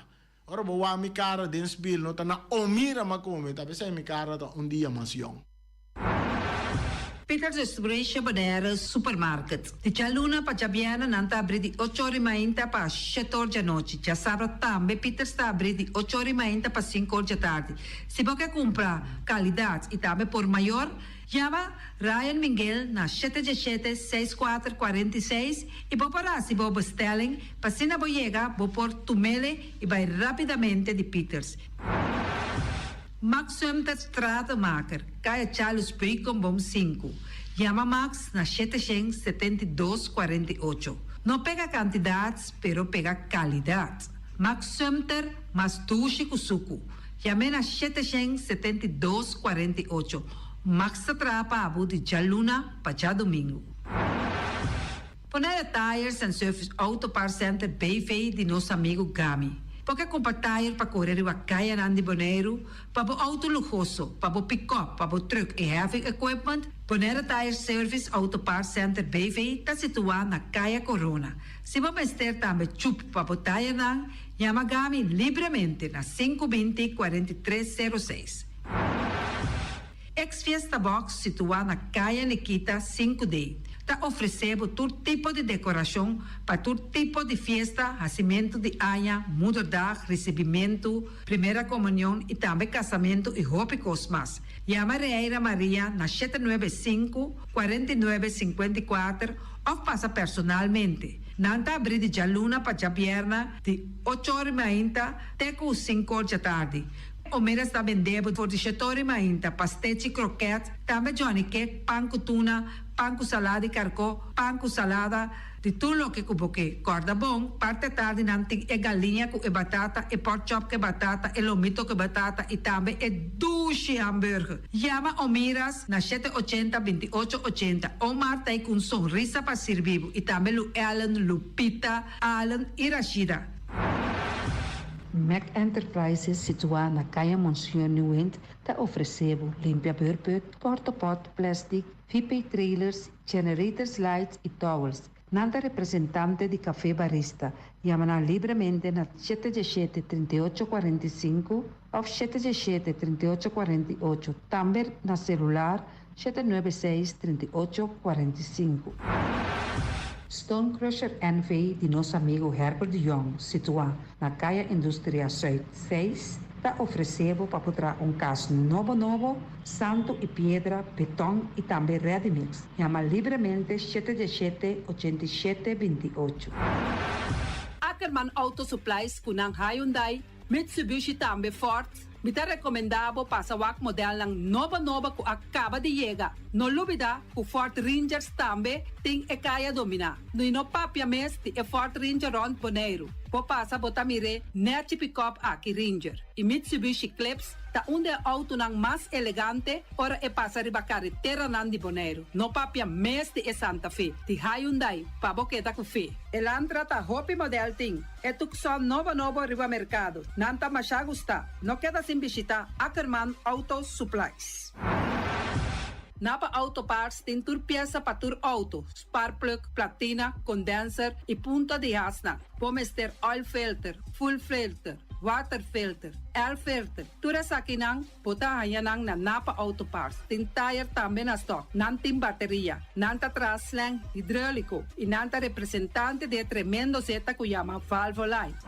Ora bo wak mi kara den spil no ta na Omira m'a kome, ta p'esei mi kara ta un dia mas yòn. Peters Restauration Bonaire Supermarket. Di djaluna pa djabièrnè nan ta abrí di ocho or i mainta pa shete or djanochi. Djasabra tambe Peters ta abrí di ocho or i mainta pa sinku or djatardi. Si bo ke kumpra kalidat i tambe por mayor, yama Ryan Minguel na shete djeshete seis kuater 46 i bo por hasi bo bestelling pa asina bo yega bo por tumele i bai rápidamente di Peters. Max Sumter Stratenmaker, Kaya Charles Beukenboom sinku. Yama Max na shete shen 72 48. No pega kantidat, pero pega kalidat. Max Sumter, mas dushi ku suku. Yam'é na shete shen 72 48. Max ta traha pa bo di djaluna pa djadumingu. Bonaire Tires and Service Auto Parts Center BV di nos amigu Gami. Bo ke kumpra tire pa kore riba kayanan di Boneiru, pa bo outo luhoso, pa bo pikòp, pa bo trùk i heavy equipment? Bonaire Tire Service Auto Parts Center BV ta situá na Kaya Corona. Si bo mester tambe chup pa bo tayernan, yama Gami libremente na sinku 20 43 06. Ex Fiesta Box situá na Kaya Nikita sinku D ta ofresé bo tur tipo di dekorashon pa tur tipo di fiesta, hasimentu di aña, moederdag, risibimentu, primera komunion i tambe kasamentu i hopi kos mas. Yama Reira Maria na shete nuebe sinku, 49 54 òf pasa personalmente. Nan ta abrí di djaluna pa djabièrnè di ocho or i mainta te ku sinku or djatardi. Omera sta bende bo for di shetori mainta, pastechi, kroket, tambe johnny cake, pan ku tuna, pan ku salada di karkó, pan ku salada, di tur loke ku bo ke. Kòrda bon, parti atardi nan tin e galiña ku e batata, e pork chop ku e batata, e lomito ku e batata i tambe e dushi hamburger. Yama Omiras na shete 80 28 80. Omar ta ei ku un sonrisa pa sirbi bo i tambe Lu Ellen, Lupita, Allen i Rashida. Mac Enterprises situá na Kaya Monseñor Nieuwind ta ofresé bo limpia beurput, portopot, plastic, VP trailers, generators lights i towels. Nan ta representante di Café Barista. Yama nan libremente na 717 38 45 òf 717 38 48, tambe na selular 796 38 45. Stone Crusher NV di nos amigu Herbert de Jong, situá na Kaya Industria Zuid 6, ta ofresé bo pa por traha un kas nobo nobo, santu i piedra, beton i tambe ready mix. Yama libremente 717 87 28. Ackerman Auto Supplies ku nan Hyundai, Mitsubishi tambe Ford. Mi ta rekomendá bo pasa wak modelnan nobo nobo ku a kaba di yega. No lubidá ku Ford Rangers tambe tin e kaya dominá. I no papia mes di e Ford Ranger rònt Boneiru. Bo pasa bo ta mir'é nèchi pikòp aki Ranger. I Mitsubishi Eclipse ta un di e outonan mas elegante ora e pasa riba kareteranan di Boneiru. No papia mes di e Santa Fe di Hyundai pa bo keda ku fe. Elantra ta hopi modèl tin. E Tucson nobo nobo riba merkado. Nan ta masha gustá. No keda sin bishitá Ackerman Auto Supplies. Napa Auto Parts tin tur piesa pa tur outo, spark plug, platina, condenser i punta di hasnan. Bo mester oil filter, fuel filter, water filter, air filter. Tur esakinan bo ta haña nan na Napa Auto Parts. Tin tayer tambe na stock. Nan tin bateria. Nan ta traha slang hidróliko i nan ta representante di e tremendo zeta ku yama Valvoline.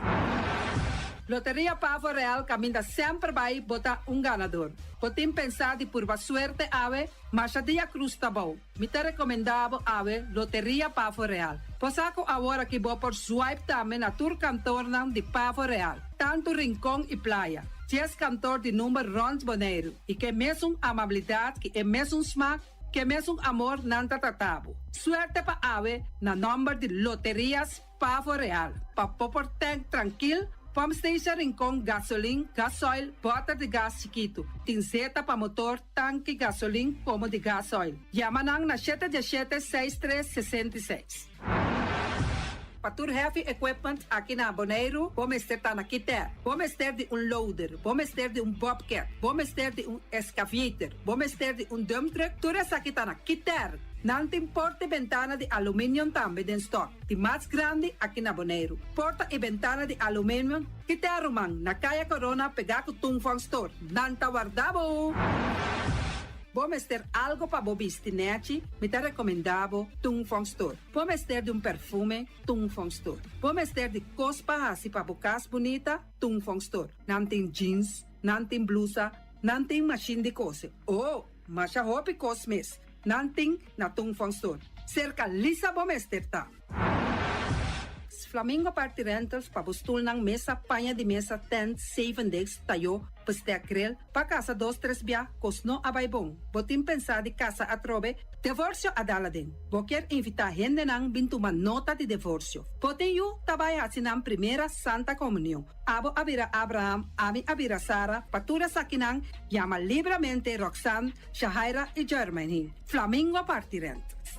Loteria Pavo Real kaminda semper bai bo ta un ganador. Bo tin pensá di purba suerte awe? Masha dia krus ta bou. Mi ta rekomendá bo awe Loteria Pavo Real. Bo sa ku awor aki bo por swipe tambe na tur kantornan di Pavo Real, tantu Rincon i Playa. Dies kantor di number rònt Boneiru i ke mesun amabilidat ki e mesun smak, ke mesun amor nan ta trata bo. Suerte pa awe na nòmber di Loterias Pavo Real. Pa bo por tank trankil, pump station Rincon, gasolin, gasoil, bòter di gas chikitu. Tin zeta pa motor, tanki, gasolin komo di gasoil. Yama nan na 717 63 66. Pa tur heavy equipment aki na Boneiru, bo mester ta na Kiter. Bo mester di un loader, bo mester di un bobcat, bo mester di un excavator, bo mester di un dump truck, tur esaki ta na Kiter. Nan tin porta i bentana di aluminium tambe den stock, di mas grandi aki na Boneiru. Porta i bentana di aluminium, Kiter ruman, na Kaya Corona pegá ku Tung Fong Store. Nan ta warda bo! Bo mester algo pa bo bisti nèchi? Mi ta rekomendá bo Tung Fong Store. Bo mester di un perfume? Tung Fong Store. Bo mester di kos pa hasi pa bo kas bunita? Tung Fong Store. Nan tin jeans, nan tin blusa, nan tin mashin di kose. Oh, masha hopi kos mes nan tin na Tung Fong Store. Serka Lisa bo mester ta. Flamingo Party Rentals pa bo stulnan, mesa, paña di mesa, tent, zeven desk, tayó, bestek, grill, pa kasa dos tres bia, kos no a bai bon. Bo tin pensá di kasa atrobe? Divorsio a dal aden. Bo kier invitá hendenan bin tuma nota di divorsio. Bo tin yu ta bai hasi nan primera Santa Komunion. Abo a bira Abraham, ami a bira Sara, pa tur esakinan yama libramente Roxanne, Shahaira i Jermaine. Flamingo Party Rentals.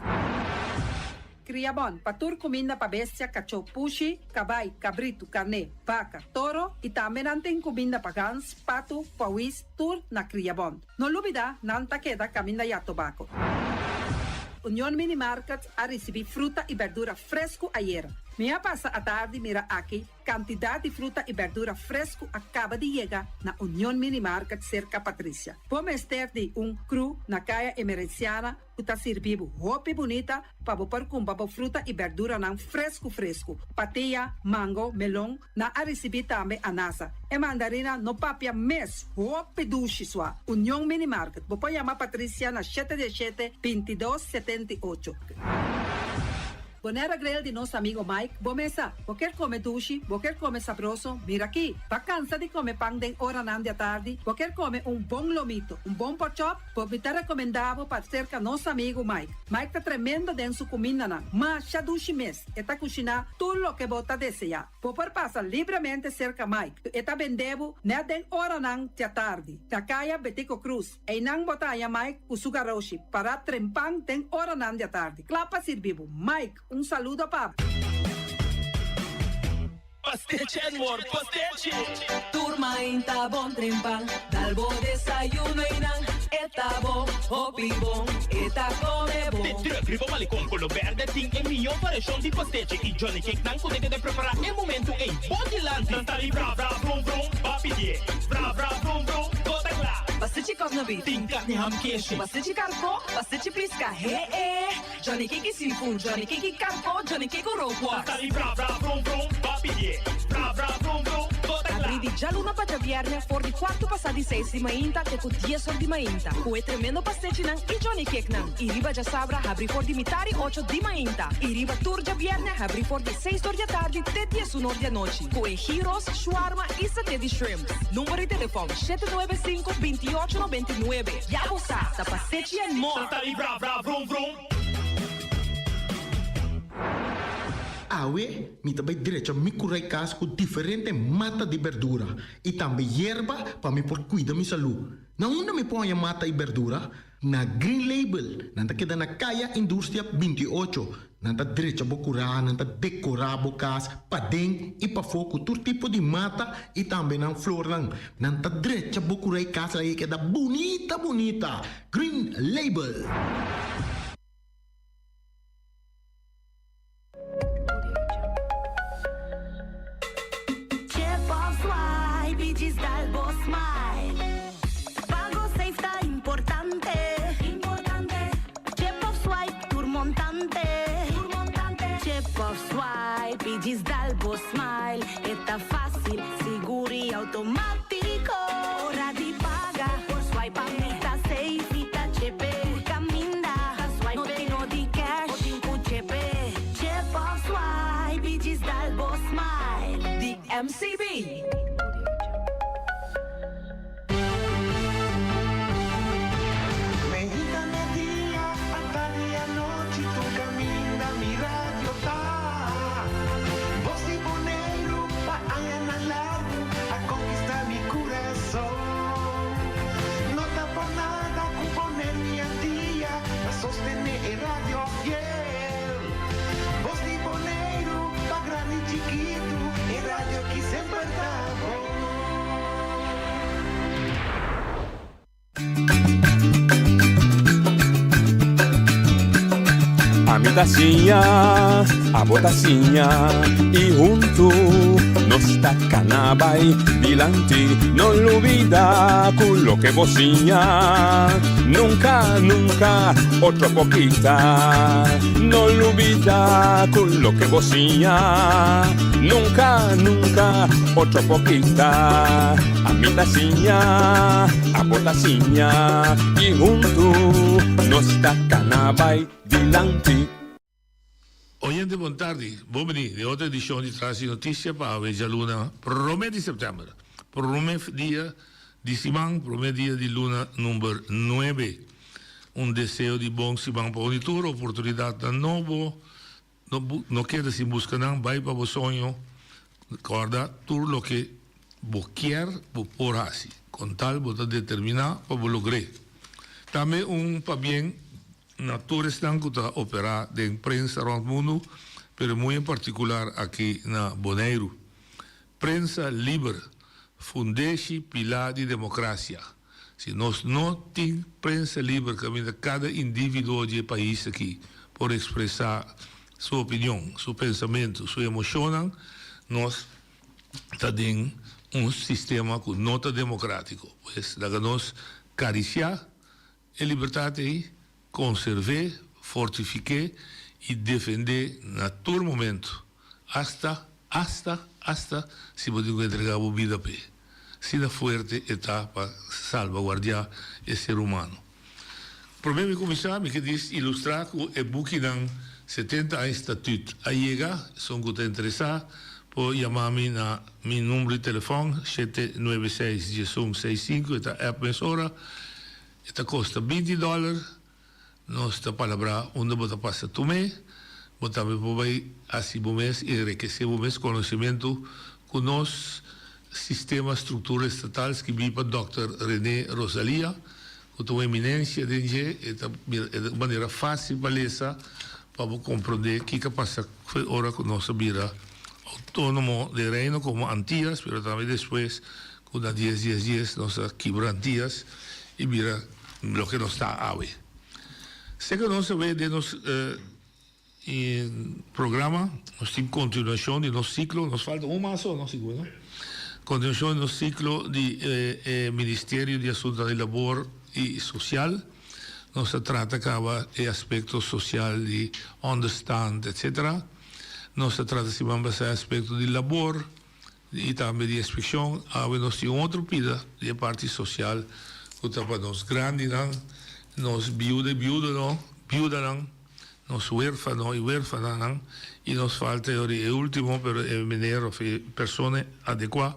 Kriabon, pa tur kuminda pa bestia, kachó, pushi, kabai, kabritu, karné, baka, toro i tambe nan tin kuminda pa gans, patu, pawis, tur na Kriabon. No lubidá, nan ta keda kaminda ya tobako. Union Mini Market a risibí fruta i bèrdura fresku ayera. Mi a pasa atardi mira aki Kantidat di fruta i bèrdura fresku a kaba di yega na Union Mini Market serka Patricia. Bo mester di un kru na Kaya Emerenciana ku ta sirbi bo hopi bunita pa bo por kumpra bo fruta i bèrduranan fresku fresku. Patia, mango, melon, nan a risibí tambe anasa. E mandarina no papia mes, hopi dushi sua. Union Mini Market, bo por yama Patricia na shete diesshete, 22, 78. Bonaire Grill di nos amigo Mike, bo mesa. Bo kier come dushi, bo kier come sabroso, mira aki. Bo a cansa di come pan den oranan di atardi, bo kier come un bon lomito, un bon porkchop, bo mi ta recomenda bo pa cerca nos amigo Mike. Mike ta tremendo den su cumindanan, masha dushi mes, e ta cushina tur loke bo ta desea. Bo por pasa libremente cerca Mike, e ta bende bo net den oranan di atardi, na Caya Betico Croes. Einan bo ta haña Mike ku su garoshi pará trempan den oranan di atardi, kla pa sirbi bo. Mike, un saludo pa bo. Pastechi and more, pastechi! Tur mainta bon trempan, dal bo desayuno y nan e ta bon, hopi bon, e ta come bon. De druk riba Malecon Colo Berde tin e miyo variacion di pastechi y Johnny Cake nan cu ta keda prepara e momento ey bo dilanti. Nan ta di bra bra vrum vrum, ba pidie, bra bra vrum vrum, bo ta cla. Pastechi kòkna beef. Tin carni ham keshi. Pastechi karko, pastechi pisca, he e. Johnny Cake seafood, Johnny Cake karko, Johnny Cake rookworst. Ta di bra bra vrum vrum, ba pidié. Bra bra vrum vrum, bo ta kla. Abrí di djaluna pa djabièrnè for di kuartu pasá di seis di mainta te ku dies or di mainta ku e tremendo pastechinan i Johnny Cakenan. I riba djasabra habrí for di mitar i ocho di mainta i riba tur djabièrnè habrí for di seis or di atardi te diesun or di anochi ku e gyros, shawarma i saté di shrimps. Number di telefòn, 795 28 99. Ya bo sa, ta pastechi and more! Ta di bra bra vrum vrum. Awe mi ta bai drecha mi kurai kas ku diferente mata di berdura i tambe yerba pa mi por kuida mi salú. Na unda mi por haña mata i berdura? Na Green Label. Nan ta keda na Kaya Industria 28. Nan ta drecha bo kurá, nan ta dekorá bo kas paden i pafó ku tur tipo di mata i tambe nan flornan. Nan ta drecha bo kurá i kas laga e keda bunita bunita. Green Label. Chip of swipe y djis dal bo smile. Pago safe ta importante. Chip of swipe tur montante. Chip of swipe y djis dal bo smile. E ta facil, sigur y automatico. Ora di paga por swipe pa mi ta safe y ta chepe. Tur caminda ta swipe no tin no di cash bo tin cu chepe. Chip of swipe y djis dal bo smile. Di MCB. Meinta media, atardi anochi tur caminda mi radio ta. Bos di Boneiru pa añanan largu a conquista mi curason. No ta por nada cu Boneiru y Antia ta sostene e radio fiel. Bos di Boneiru pa grandi y chikitu e radio aki semper ta bon. Ami ta siña, abo ta siña y huntu nos ta cana bay dilanti. No lubida cu loke bo siña nunca, nunca otro por kita. No lubida cu loke bo siña nunca, nunca otro por kita. Ami ta siña, abo ta siña y huntu nos ta cana bay dilanti. Oyente bon tardi, bon bini den otro edicion di Tras di Noticia pa awe djaluna prome di september, prome dia di siman, prome dia di luna number nuebe. Un deseo di bon siman pa un di tur, oportunidadnan nobo, No no keda sin buska nan, bai pa bo soño, kòrda tur loke bo kier bo por hasi, kon tal bo ta determiná pa bo logr'é. Tambe un pabien na tur esnan ku ta operá den prensa rònt mundu, pero muy en partikular aki na Boneiru. Prensa liber, fundeshi pilá di demokrasia. Si nos no tin prensa liber kaminda kada individuo di e pais aki por ekspresá su opinion, su pensamentu, su emoshonnan, nos ta den un sistema ku no ta demokratiko. Pues laga nos karisiá e libertat ei, konserv'é, fortifik'é i defend'é na tur momentu, asta, asta, asta si bo tin ku entregá bo bida p'e. Asina fuerte e ta pa salbaguardiá e ser humano. Promé mi kuminsá, mi ke dis ilustrá ku e bukinan 70 aña Statüt a yega. Esun ku ta interesá por yama mi na mi number di telefòn, 796 1165, e ta app mesora. E ta kosta binti dòler. Nos ta palabrá unda bo ta pasa tum'é. Bo tambe por bai hasi bo mes i enrekesé bo mes konosementu ku nos sistema struktura estatal skibí pa dòkter René Rosalia ku ta un eminensia den dje. E ta bira e ta un manera fásil pa lesa pa bo komprondé kiko a pasa ora ku nos a bira. outónomo den Reino komo Antias, pero tambe despues ku na dies dies dies nos a kibra Antias i bira loke nos ta awe. Seka nos a wet den nos programa, nos tin kontinuashon di nos siklo, nos falta un mas so, no sigur no? Kontinuashon di nos siklo di e Ministerio di Asuntunan di Labor i Sosial. Nos a trata kaba e aspekto sosial di onderstand etcetera. Nos a trata siman pasá e aspekto di labor i tambe di inspekshon. Awe nos tin un otro pida di e parti sosial ku ta pa nos grandinan, nos biuda i biudonan, biudanan, nos huerfano i huerfananan i nos falta e ora e ultimo pero e meneer of e persona adekuá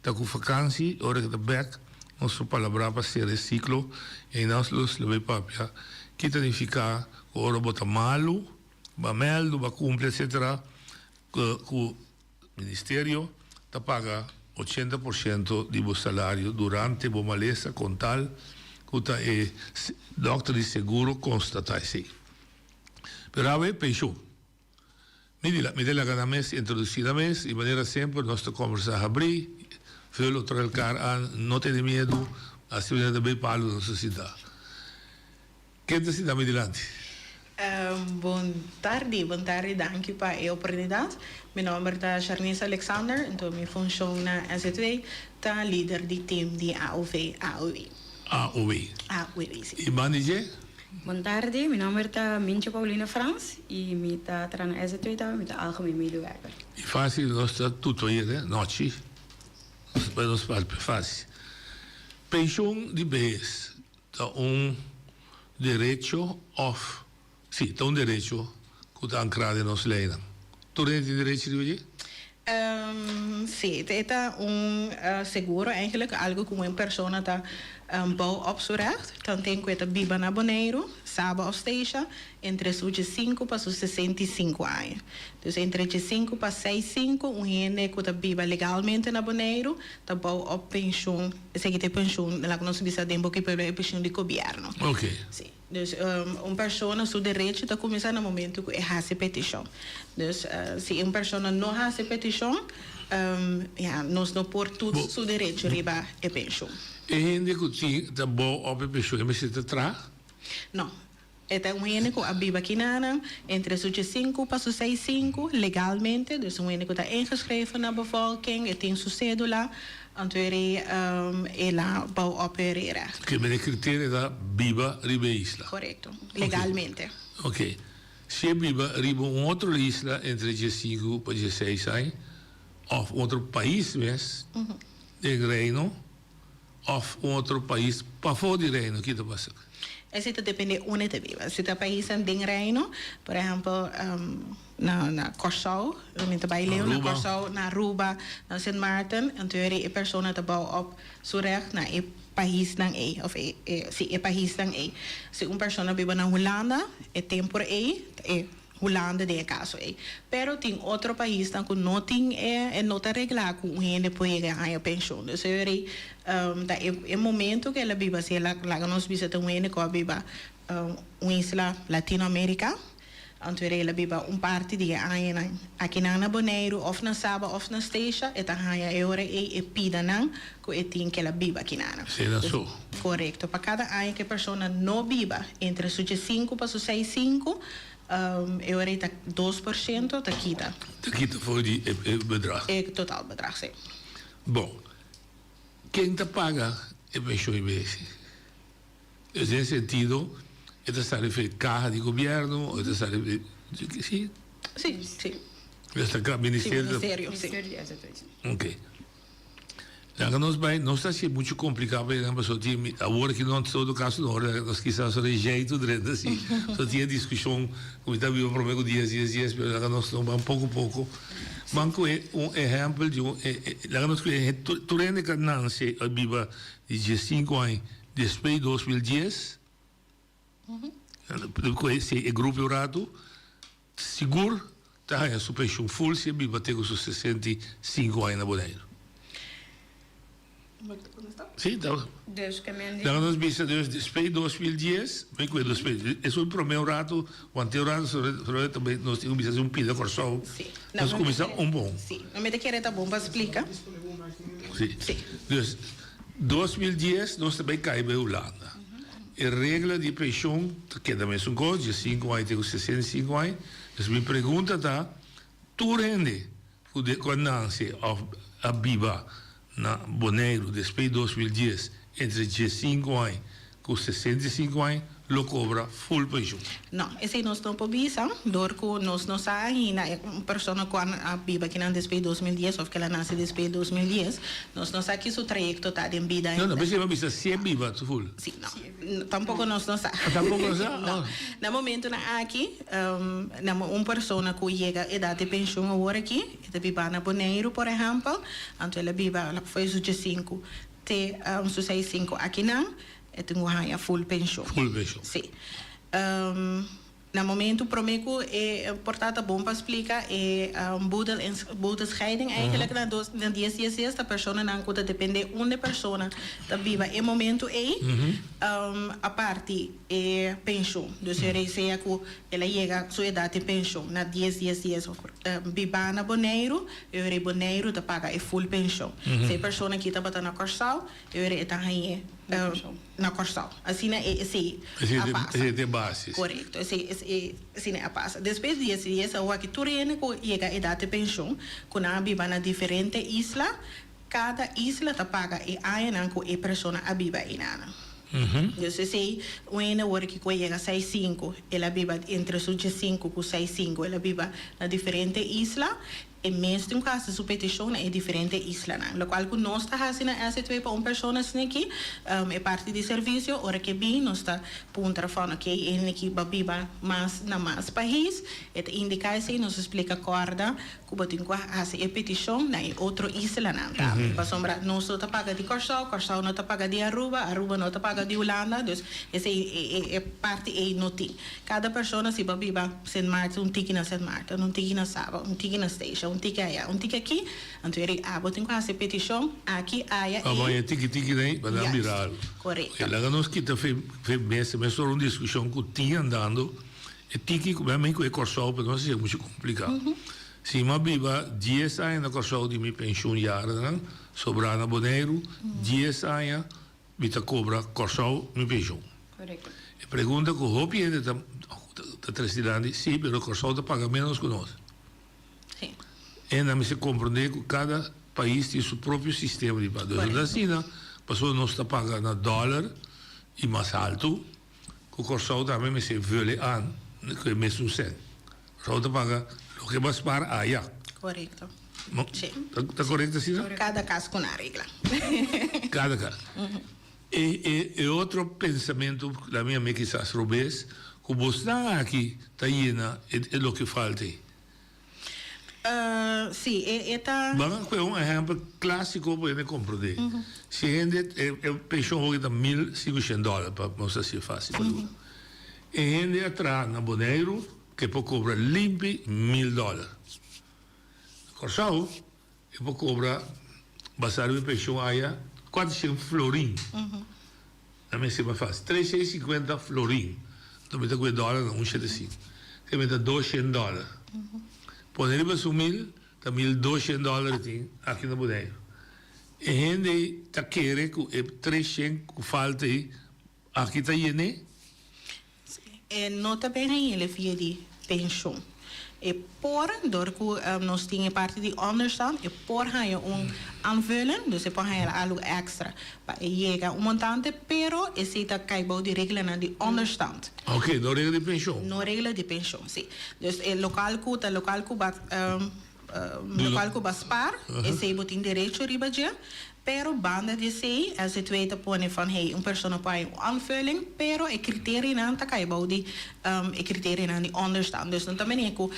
ta ku fakansi ora ku ta bèk. Nos su palabrá pa sera e siklo i nos lo bai papia ki ta nifiká ku ora bo ta malu, ba mèldu, ba kumpli etsetera ku ministerio ta paga ochenta por shento di bo salario durante bo malesa kon tal ku ta e dòkter di seguro konstatá esei. Pero awe penshun. Mi di la, mi ta laga nan mes introduci nan mes y manera semper nos ta combersa habri, vul otro elkaar aan, no tene miedu, asi manera ta bay palo nos ta sinta. Ken ta sinta mi dilanti? Bon tardi, bon tardi, danki pa e oportunidad. Mi nomber ta Sharnise Alexander, enton mi funcion na SZW ta lider di team di AOV AOW. AOW. AOW, si. Y banda di dje? Bon tardi, mi nomber ta Mincho Paulina Frans y mi ta traha na SZW tambe, mi ta algemeen medewerker. Y facil nos ta tutoyer eh, nochi. Nos ta nos papia facil. Pensioen di behes ta un derecho of, si, ta un derecho cu ta ancra den nos leynan. Tur hende tin derecho riba dje? Sí, e ta un seguro eigenlijk, algo ku un persona ta bou op su recht, tanten ku e ta biba na Boneiru, Saba òf Statia, entre su diesinku pa su sesenta i sinku aña. Dus entre diesinku pa seisinku un hende ku ta biba legalmente na Boneiru ta bou op penshun, esaki ta e penshun, laga nos bisa den boki pueblo, e penshun di gobièrnu. Sí. Dus un persona su derecho ta kuminsá na momento ku e hasi petishon. Dus si un persona no hasi petishon, ya, nos no por toets su derecho riba e penshun. E hende ku tin ta bou op e penshun e mester ta traha? No. E ta un hende ku a biba kinanan entre su diesinku pa su seisinku legalmente, dus un hende ku ta ingeschreven na bevolking, e tin su cédula. Anto e rei el a bou op e rei recht. Ke men e kriterio ta biba riba e isla. Korekto. Legalmente. Oke. Si e biba riba un otro isla entre diesinku pa dieseis aña òf un otro pais mes den Reino òf un otro pais pafó di Reino, ki ta pasa? Esei ta depende unda e ta biba. Si ta paisnan den Reino, por ehèmpel, Na na Kòrsou, mi ta bai leu na Kòrsou, na Aruba, na Sint Maarten, anto e persona ta bou op su règt na e paisnan ei, òf e e si e paisnan ei. Si un persona biba na Hulanda, e tempor ei ta e Hulanda den e kaso ei. Pero tin otro paisnan ku no tin e e no ta reglá ku un hende por yega haña penshun. Dus e ora ei ta e e momento ku el a biba, si el a laga nos bisa ta un hende ku a biba un isla Latino Amerika, Anto e rei la biba un parti di e añanan akinan na Boneiru òf na Saba òf na Statia, e ta haña e ora ei e pidanan ku e tin ke la biba akinanan. Asina so. Korekto. Pa kada aña ku e persona no biba entre su diesinku pa su seisinku, e ora ei ta 2% ta kita. Ta kita for di e bedrag. E total bedrag, si. Bon. Ken ta paga e penshon IBS? Den sentido e ta sali for e kaha di gobierno o e ta sali si? Si, si. E ta ministerio? Si, ministerio, si. Ok. Laga nos bai, nos ta hacié mucho complica pa nan pasobra tin awor aki no todo caso no ora nos kisas ora e jeito drenta si. So tin e discusion cu mi ta biba prome cu dies dies dies pero laga nos no ban poco poco. Ban cu e un ehempel di un laga nos cu tur hende cu a nace a biba di diescinco aña Despues di 2010, si e grupo un ratu, sigur ta haña su penshun ful si e biba te ku su 65 aña na Boneiru. Sí, ta. Dus ke men di. Laga nos bisa dus despues 2010, mi kue despues, esun prome un rato, wante un rato sobre tambe nos tin ku bisa un pida Kòrsou. Sí. Nos kuminsá un bon. Sí, no mi ta kere ta bon pa splika. Sí. Dus 2010 nos ta bai kai bai Hulanda. E regla di penshon ta keda mesun kos, diesinku aña te ku 65 aña. Dus mi pregunta ta, tur hende ku de ku a nanse òf a biba na Boneiru despues 2010 entre diesinku aña ku 65 aña lo kobra full penshun? No, esei nos no por bisa, dor ku nos no sa ainda e un persona ku a biba kinan despues 2010 òf kel a nase despues 2010, nos no sa ki su trayekto ta den bida No, no, ainda. p'esei mi a bisa si e biba full. Sí, no. Tampoko nos no sa. Ah, tampoko no sa? No. Na momentunan aki, na un persona ku yega edat di penshun awor aki, e ta biba na Boneiru por ehèmpel, anto el a biba for su diesinku te su seisinku akinan, e tin ku haña full penshun. Full penshun. Sí. Na momento prome ku e por ta ta bon pa splika e boedel en boedelscheiding eigenlijk na dos na dies dies dies ta personanan ku ta depende un de persona ta biba e momento ei aparti e penshun. Dus e rei sea ku el a yega su edat di penshun na dies dies dies of biba na Boneiru e rei Boneiru ta paga e full penshun. Si e persona aki tabata na Kòrsou E ora e ta hañ'é na Kòrsou. Asina e esei a pasa. Esei ta e basis. Korekto. Esei esei asina e a pasa. Despues di esei esei awor aki tur hende ku yega edat di penshon ku nan a biba na diferente isla, kada isla ta paga e añanan ku e persona a biba einanan. Dus esei un hende awor aki ku a yega seisinku, el a biba entre su diesinku ku seisinku el a biba na diferente isla, E mes tin ku hasi su petishon na e diferente islanan. Lokual ku nos ta hasi na SZW pa un persona asina aki, e parti di servisio, ora ke bin nos ta puntra fòn oke e hende aki ba biba mas na mas pais, e ta indiká esei, nos ta splika kòrda ku bo tin ku hasi e petishon na e otro islanan tambe. Pasobra nos no ta paga di Kòrsou, Kòrsou no ta paga di Aruba, Aruba no ta paga di Hulanda, dus esei e parti ei no tin. Kada persona si bo biba Sint Maarten un tiki na Sint Maarten, un tiki na Saba, un tiki na Statia, un tiki aya, un tiki aki, anto e rei abo tin ku hasi petishon aki, aya, Pa ei. baña tiki tiki den pa nan bira Juist, algu. korekto. Oke, laga nos kita fe fe mester mesora un diskushon ku tin andando e tiki ku mi ku e Kòrsou pero no a siña muchu kompliká. Si mi a biba dies aña na Kòrsou di mi penshun yaranan sobrá na Boneiru dies aña Mi ta kobra Kòrsou mi penshon. E pregunta ku hopi hende ta ta trese dilanti, si, pero Kòrsou ta paga ménos ku nos. E nan mester komprondé ku kada pais tin su propio sistema di paga. Dus no ta asina pasobra nos ta paga na dòler i mas haltu ku Kòrsou tambe mester vul e an ku e mesun sèn. Kòrsou ta paga loke bo a spar aya. Korekto. Sí. Ta korekto asina? Kada kas ku nan regla. Kada kas. E e e otro pensamentu la mi a mi kisas robes ku bosnan aki ta yena e e loke falta ei. Sí, e e ta. Ban a kohe un ehèmpel klásiko pa hende komprondé. Si hende e e penshon hopi ta 1500 dòler pa nos hasié fásil pa duna. E hende a traha na Boneiru ke por kobra limpi 1000 dòler. Na Kòrsou e por kobra basá riba e penshon aya kuatershen florin. Na mester mas fásil, 350 florin. Anto mi ta ku e dòler na un shete sinku. Te mi ta doshen dòler. Pone riba su mil, ta 1200 dòler e tin aki na Boneiru. E hende ei ta kere ku e 300 ku falta ei aki ta yen'é. E no ta ben hañ'el e via di penshon. E por, dor ku nos tin e parti di onderstand, e por haña un aanvulling, dus e por haña algu èkstra pa e yega un montante, pero esei ta kai bou di reglanan di onderstand. Oké, no regla di penshon. No regla di penshon, sí. Dus e lokal ku ta lokal ku ba Lokual ku bo a spar, esei bo tin derecho riba dje, pero banda di esei SZW ta pone van hey un persona por haña un aanvulling, pero e kriterionan ta kai bou di e kriterionan di onderstand. Dus no ta manera ku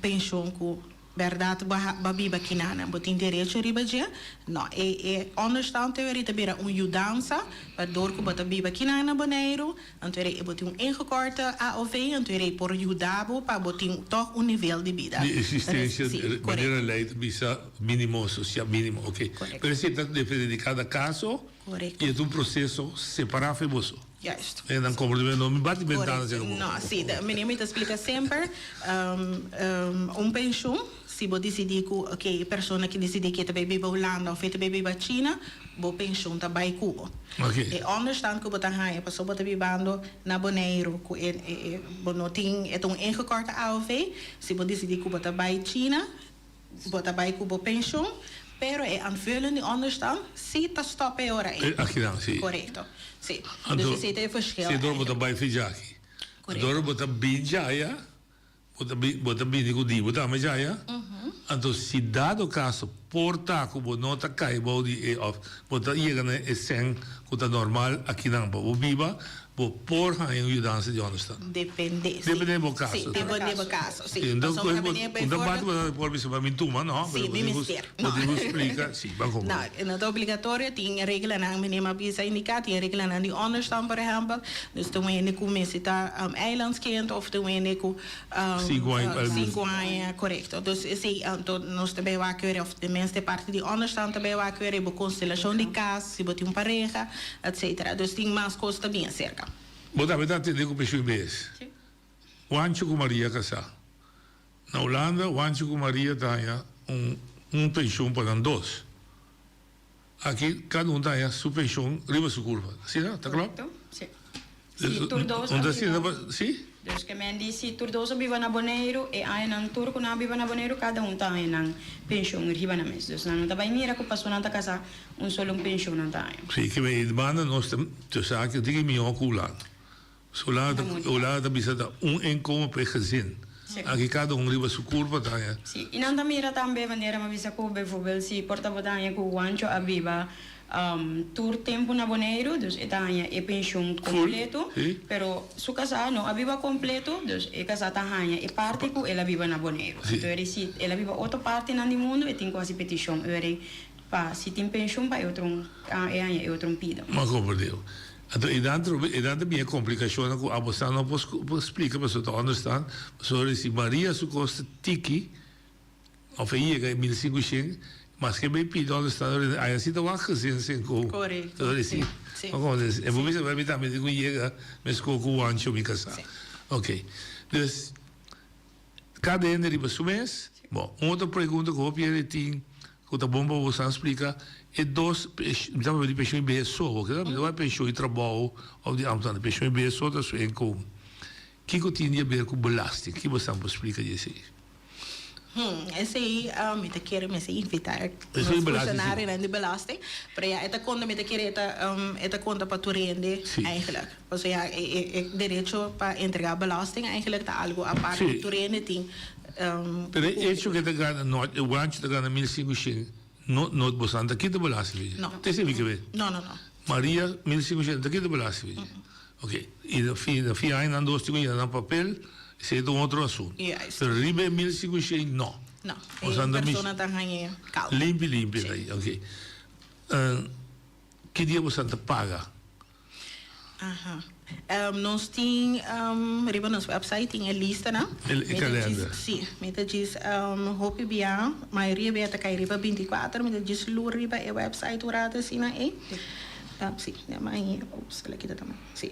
penshon ku. Bèrdat bo a biba kinanan, bo tin derecho riba dje? No, e e onderstand theorie ta bira un yudansa, pa dor ku bo ta biba kinan na Boneiru, anto e bo tin un ingekorte AOV, anto e por yuda bo pa bo tin tòg un nivel di bida. Di existencia, manera lei ta bisa minimo social minimo, ok. Pero esei ta depende di kada kaso i e ta un proseso separá for boso. Juist. E nan komprondé no mi bati bentana asina bo. No, si, meneer mi ta splika semper, un penshun, si bo disidí ku ok e persona ki disidí ku e ta bai biba Hulanda òf e ta bai biba China, bo penshun ta bai ku bo. E onderstand ku bo ta haña pasobra bo ta bibando na Boneiru ku e e bo no tin e ta un ingekorte AOV, si bo disidí ku bo ta bai China, Bo ta bai ku bo penshun, pero e aanvullende onderstand si ta stop e ora ei. Akinan, si. Korekto, si. Dus esei ta e verschil Si dor bo ta bai fi djaki. Korekto. Dor bo ta bin djaya, bo ta bin, bo ta bini ku di bo tambe djaya. Anto si dado kaso por ta ku bo no ta kai bou di e òf bo ta yega na e sèn ku ta normal akinan pa bo biba, Bo por haña un yudansa di onderstand. Depende, si. Depende di bo kaso. Si, depende di bo kaso, si. Pasobra bo ta bini Un parte bo ta por bisa pa mi tuma, no? Si, mi mester. Bo tin ku splika, si, ban komo. No, no ta obligatorio, tin reglanan, meneer mi a bisa indiká, tin reglanan di onderstand, por ehèmpel. Dus tin un hende ku mester ta eilandskind òf tin un hende ku Sinku aña. Sinku aña, korekto. Dus esei, anto nos ta bai wak wera, òf tenminste parti di onderstand ta bai wak wera, bo konstelashon di kas, si bo tin un pareha. Etcetera. Dus tin mas kos ta bin aserka. Bo tambe ta atende ku penshun bes. Si. Juancho ku Maria kasá. Na Hulanda Juancho ku Maria ta haña un un penshun pa nan dos. Aki kada un ta haña su penshun riba su kurpa. Asina? Ta klòp? Korekto. Si. Si tur dos a biba. Si? Dus ke men di si tur dos a biba na Boneiru, e añanan tur ku nan a biba na Boneiru kada un ta haña nan penshon riba nan mes. Dus nan no ta bai mira ku paso nan ta kasá un solo un penshon nan ta haña. Si, ke men e banda nos ta sa ke tin mihó ku Hulanda. So Hulanda ta Hulanda ta bisa ta un inkomen per gezin. Aki kada un riba su kurpa ta haña. Si, i nan ta mira tambe manera mi a bisa ku bijvoorbeeld si por ta bo ta haña ku Juancho a biba Tur tempu na Boneiru, dus e ta haña e penshun kompleto, pero su kasá no a biba kompleto, dus e kasá ta haña e parti ku el a biba na Boneiru. Anto eri si el a biba otro partinan di mundu e tin ku hasi petishon eri pa si tin penshun pa e otro e haña e otro pida. M'a komprendé. Anto e nan trobe e nan ta bin e komplikashonnan ku abo sa no por splika pasobra ta understand, pasobra si Maria su kos ta tiki, Of e yega e 1500, maske bay pidi donde sta aya si ta wak gezin sin ku. Korekto, si. Si. E bo bisa mi tambe tin ku yega meskos ku Wancho mi kasá. Ok. Dus kada hende riba su mes. Bon, un otro pregunta ku hopi hende tin ku ta bon pa bo sa splika, e dos, mi ta papia di penshon i BSO, oke? Mi ta papia penshon i trabou òf di ambtenaar. Penshon i BSO ta su inkomen. Kiko tin di haber ku belasting? Ki bo sa por splika di esei? Hmm, esei mi ta kere mester invitá nos funshonarionan di belasting, pero ya e ta konta, mi ta kere e ta e ta konta pa tur hende eigenlijk. Pasobra ya e e derecho pa entregá belasting eigenlijk ta algu apart ku tur hende tin. Pero e echo ku e ta gana no, e wancho ta gana mil sinkushen, no no boso ta kita belasting di dje? No. Te esei mi ke ber? No, no, no. Maria mil sinkushen ta kita belasting di dje? Ok, i na fin na fin aña nan dos tin ku yena nan papel, esei ta un otro asuntu. Juist. Pero riba e mil sinkushen no. No, e Osea nan ta mishi persona ta hañ'e kalma. Limpi limpi Sí. ta ei, ok. Ki dia boso ta paga? Aha. Nos tin riba nos website tin e listanan. E Mi ta djis kalender. sí, mi ta djis hopi bia, mayoria bia ta kai riba bintikuater, mi ta djis lur riba e website un rato asina ei. Sí, ya ma ahí, ups, el a kita tambe. Sí.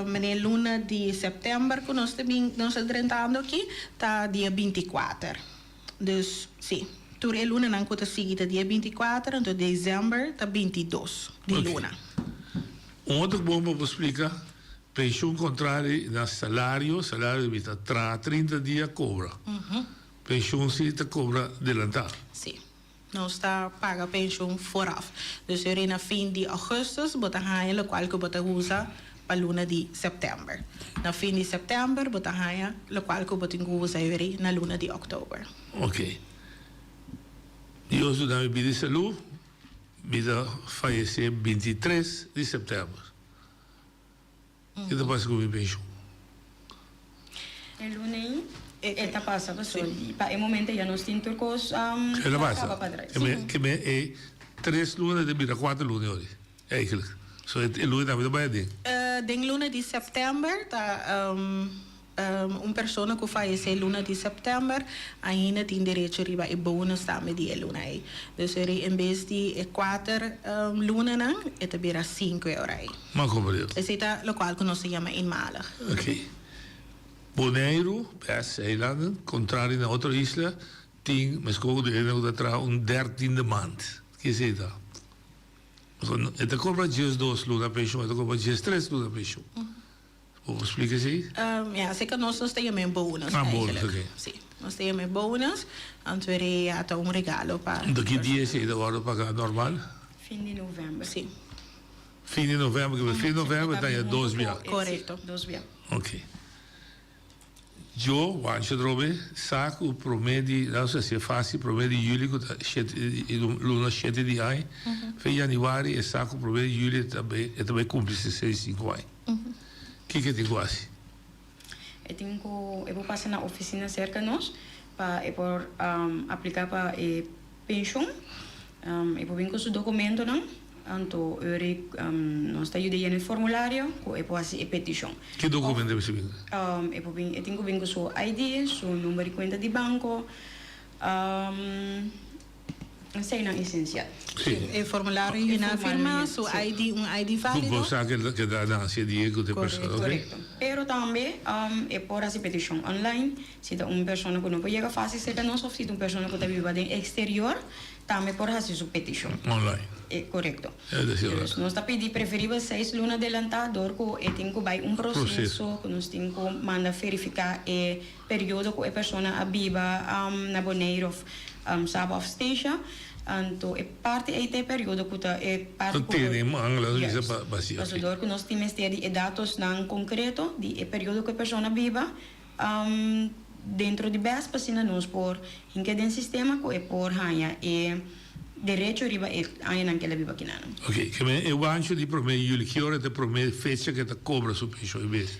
Meneer luna di september ku nos ta bin, nos ta drentando aki, ta dia bintikuater. Dus, sí, tur e lunanan ku ta sigui ta dia bintikuater, anto december ta bintidos di Ok. luna. Un otro bon pa bo splika, penshun kontrali na salario, salario mi ta traha trinta dia kobra. Penshun si ta kobra delantá. Sí. Nos ta paga penshun vooraf. Dus yori na fin di augustus bo ta haña lokual ku bo ta usa pa luna di sèptèmber. Na fin di sèptèmber bo ta haña lokual ku bo tin ku usa yori na luna di òktober. Ok. Dios duna mi bida i salú, mi ta fayesé bintitres di sèptèmber. Ke ta pasa ku mi penshun? E luna ei. E ta pasa paso pa e momento ya nos tin tur kos E ta pasa. kaba pa drai. Ke men ke men e tres luna ta bira kuater luna yori eigenlijk. So e luna tambe ta bai aden. Den luna di sèptèmber ta un persona ku fayesé luna di sèptèmber ainda tin derecho riba e bonus tambe di e luna ei. Dus eri en bes di e kuater lunanan e ta bira sinku e ora ei. Ma komprendé. Esei ta lokual ku nos ta yama eenmalig. Oké. Boneiru, bes, eilanden, kontrari na otro isla, tin meskos ku di hende ku ta traha un dertiende maand. Ke esei ta? Pasobra e ta kobra diesdos luna penshon, e ta kobra diestres luna penshon. Bo por splika esei? Ya, esei nos nos ta yama e bonus Ah, bonus, eigenlijk. oké. Si, nos ta yama e bonus, anto e ya ta un regalo pa. Anto ki dia esei ta wòrdu pagá normal? Fin di novèmber. Si. Fin di novèmber, ke fin di novèmber ta ya dos bia. Korekto. Dos bia. Ok. Jo, Juancho Drobe, sa ku promé di, nan sa si e fásil, promé di yüli ku ta shete, luna shete di aña, fe yanüari e sa ku promé di yüli e ta bai, e ta bai kumpli 65 aña. Kiko e tin ku hasi? E tin ku, e por pasa na ofisina serka nos pa e por apliká pa e penshon. E por bin ku su dokumentonan. Anto ora nos ta yuda yena e formulario ku e por hasi e petishon. Ki dokumento e mester bin? E por bin, e tin ku bin ku su ID, su number di kuenta di banko, eseinan esensial. Si. E formulario yena firma, su ID, un ID válido. Ku bo sa ke ta nansi di e ku ta e persona, oke? Korekto. Pero tambe e por hasi petishon online si ta un persona ku no por yega fásil serka nos òf si ta un persona ku ta biba den eksterior. Tambe por hasi su petishon. Online. E korekto. E ta sigur. Dus nos ta pidi preferibel seis luna adelantá dor ku e tin ku bai un proseso ku nos tin ku manda verifiká e periodo ku e persona a biba na Boneiru òf Saba òf Statia. Anto e parti ei ta e periodo ku ta e parti ku. Tene man la bisa pa pa hasi. Pasobra dor ku nos tin mester di e datosnan konkreto di e periodo ku e persona biba. Dentro di bes pa asina nos por hinka den sistema ku e por haña e derecho riba e añanan ku el a biba kinanan. Oke, ke men e wancho di promé juli, ki ora ta e promé fecha ku e ta kobra su penshon e bes?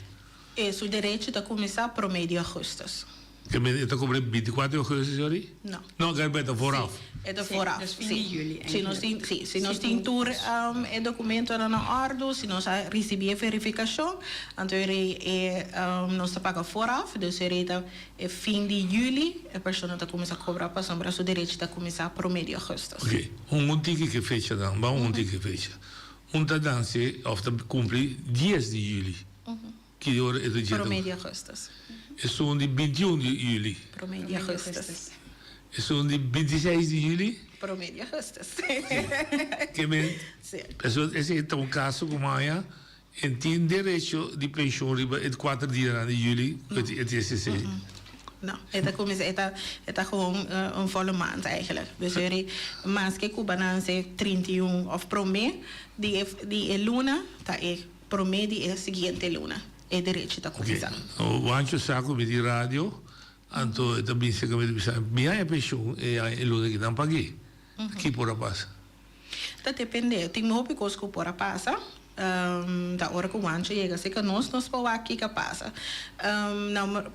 E su derecho ta kuminsá promé di ougùstùs. Ke men e ta kobra e bintikuater di ougùstùs yori? No. No, ke e ta vooraf. E ta vooraf, Dus fin di juli Si nos tin, si, si nos tin tur e documentonan na ordo, si nos a ricibi e verificacion, anto e rei e nos ta paga vooraf, dus e rei ta e fin di juli e persona ta cuminsa cobra pasobra su derecho ta cuminsa prome di augustus. Oké, un un tiki ke fecha dan, ban un tiki ke fecha. Un ta danse of ta cumpli dies di juli. Ki ora e ta djeta? Prome di augustus. Esun di bintiun di juli. Prome di augustus. Esun di bintiseis di juli. Prome di augustus. Ke men, Si. Pasobra esei ta un kaso ku maña e tin derecho di penshon riba e kuater dianan di juli ku e tin esei. No, e ta kuminsá, e ta, e ta gewoon un volle maand eigenlijk. Dus eri maske ku bananse 31 òf prome di e di e luna ta e Promé di e siguiente luna e derecho ta kuminsá. Oké, Wancho sa ku mi tin radio, anto e ta bin serka mi ta bisa, mi haña penshon e aña e luna aki nan pag'é. Ki por a pasa? Ta dependé, tin hopi kos ku por a pasa. Ta ora ku Wancho yega serka nos, nos por wak kiko a pasa.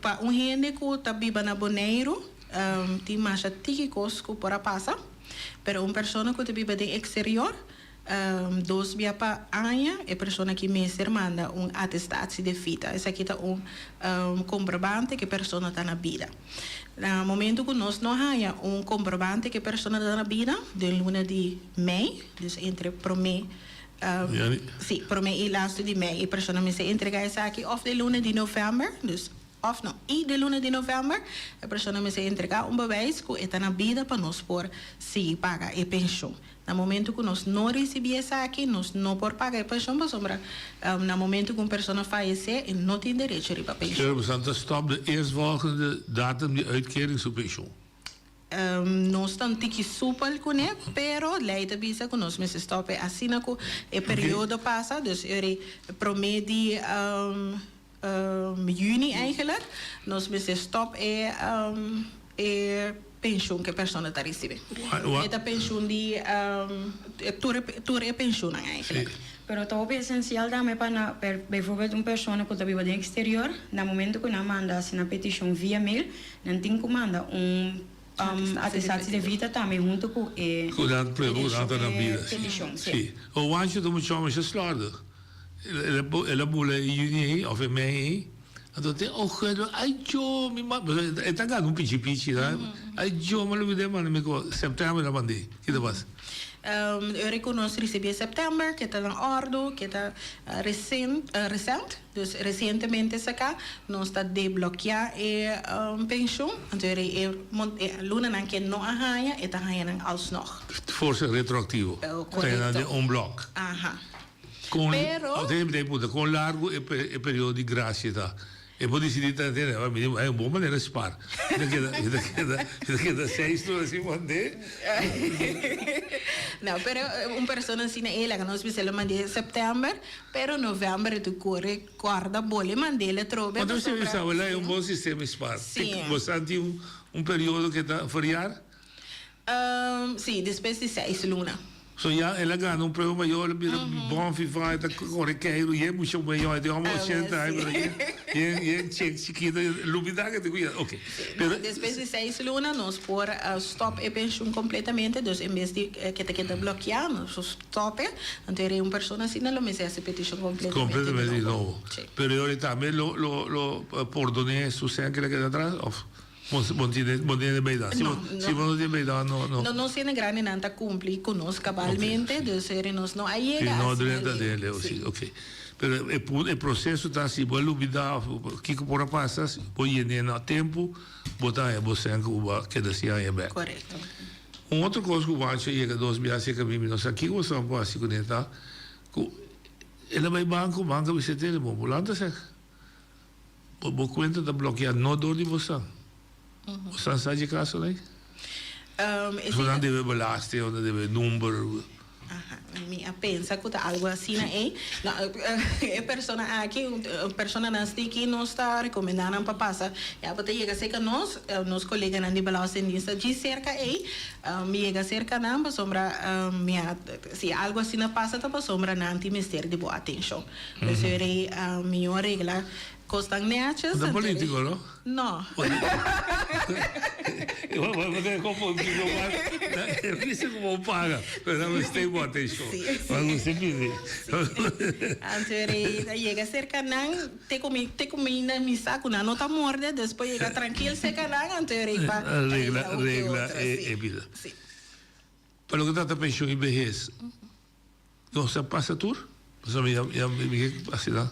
Pa un hende ku ta biba na Boneiru, tin masha tiki kos ku por a pasa, pero un persona ku ta biba den eksterior, Dos bia pa aña e persona aki mester manda un atestatie de vita. Esaki ta un comprobante ku e persona ta na bida. Na momento ku nos no haña un comprobante ku e persona ta na bida den luna di mei, dus entre promé si, promé i lastu di mei e persona mester entrega esaki òf den luna di novèmber, dus òf no i den luna di novèmber e persona mester entrega un bewijs ku e ta na bida pa nos por sigui paga e penshon. Na momento ku nos no risibí esaki, nos no por paga e penshon pasobra na momento ku un persona fayesé e no tin derecho riba penshon. Señor Bosman ta stòp de eerstvolgende datum di uitkering su penshon. Nos ta un tiki supel kuné, pero lei ta bisa ku nos mester stòp e asina ku e periodo pasa, dus e promé di Juni eigenlijk, nos mester stop e e pensioen ku e persona ta risibi. E ta pensioen di tur tur e pensioennan eigenlijk. Pero ta hopi esencial tambe pa na, per, bijvoorbeeld un persona cu ta biba den exterior, na momento cu nan manda haci nan peticion via mail, nan tin cu manda un atestatie de vita tambe hunto cu e Cu nan prueba cu nan ta na bida, si. peticion, si. Si. O Juancho ta mucho masha slordig. El a bula e juni ei of e mei ei, anto te ogen, ai jo, mi ma, e ta gana un pichi pichi, ai jo, mi a lubida e manda mi cu september a mand'é, ki ta pasa? Eu reconos ricibi e september, ke ta na ordo, ke ta recent, recent, dus recientemente saca, nos ta deblokia e pensioen, anto e e lunanan ke no a haña, e ta haña nan alsnog. Forsa retroactivo, ta haña nan den un blok. Aha. Con, Pero. Con largo e e periodo di gracia ta? E por dicidi ta tene, a mi un bon manera di spaar. Mi ta keda, mi ta keda, mi ta keda seis luna sin mand'é. No, pero un persona asina e laga nos bisa lo mand'é september, pero november e tu core corda bole mand'é atrobe Ma pasobra. Entonces mi sa, e un bon sistema di spaar. Sí. Bo sa tin un un periodo ke ta verjaar? Sí, despues di seis luna. So ya el a gana un premio mayor, el a bira bon fifa, e ta kore keiru, yen mucha mayor, e tin hopi ochenta aña, pero yen, yen, yen chek chikito, lubida ke tin ku yega, ok. Pero. Despues di seis luna nos por stop e penshun kompletamente, dus en bes di ke ta keda blokeá, nos por stop e, anto e un persona asina lo mester hasi petishon kompletamente di nobo. Kompletamente di nobo. Pero e ora tambe lo, lo, lo pordon'é su sèn ke el a keda atras, òf? Bo bo tiene bo tiene beida. Si bo si bo no tiene beida no no. No nos hende grandenan ta cumpli cu nos cabalmente, dus eri nos no a yega Si no drenta den leu si ok. Pero e pu e proceso ta si bo a lubida of kico por a pasa si bo yene na tempo bo ta haña bo sèn cu bo a keda sin haña bek. Corecto. Un otro cos cu Juancho a yega dos biaha cerca mi mi no sa kico bo sa por haci cune ta cu el a bay banco banco a bisa tene bo bo lanta sèn. Bo bo cuenta ta bloquea no door di bosan. Bosan sa dje caso ley? Um, Bosan debe belasting of nan debe number. Aha, mi a pensa cu ta algo asina ey. No, e persona aki, personanan stiki nos ta recomenda nan pa pasa. Ya bo ta yega cerca nos, nos coleganan di Belastingdienst ta djis cerca ey. Mi yega cerca nan pasobra mi a, si algo asina pasa ta pasobra nan tin mester di bo atencion. Dus e rei mijo regla kosnan netjes. No ta politico no? No. Bo ta confundi bo mas. E bisa cu bo paga, pero nan mester bo atencion. Mas bo si pidi. Anto e rei ta yega cerca nan, te cu mi, te cu mi na mi sa cu nan no ta morde, dus por yega trankil cerca nan, anto e rei pa regla un ke otro. Regla e bida. Si. Pa loke ta trata pension y behes. Nos a pasa tur? Pasobra mi ya ya mi ke asina.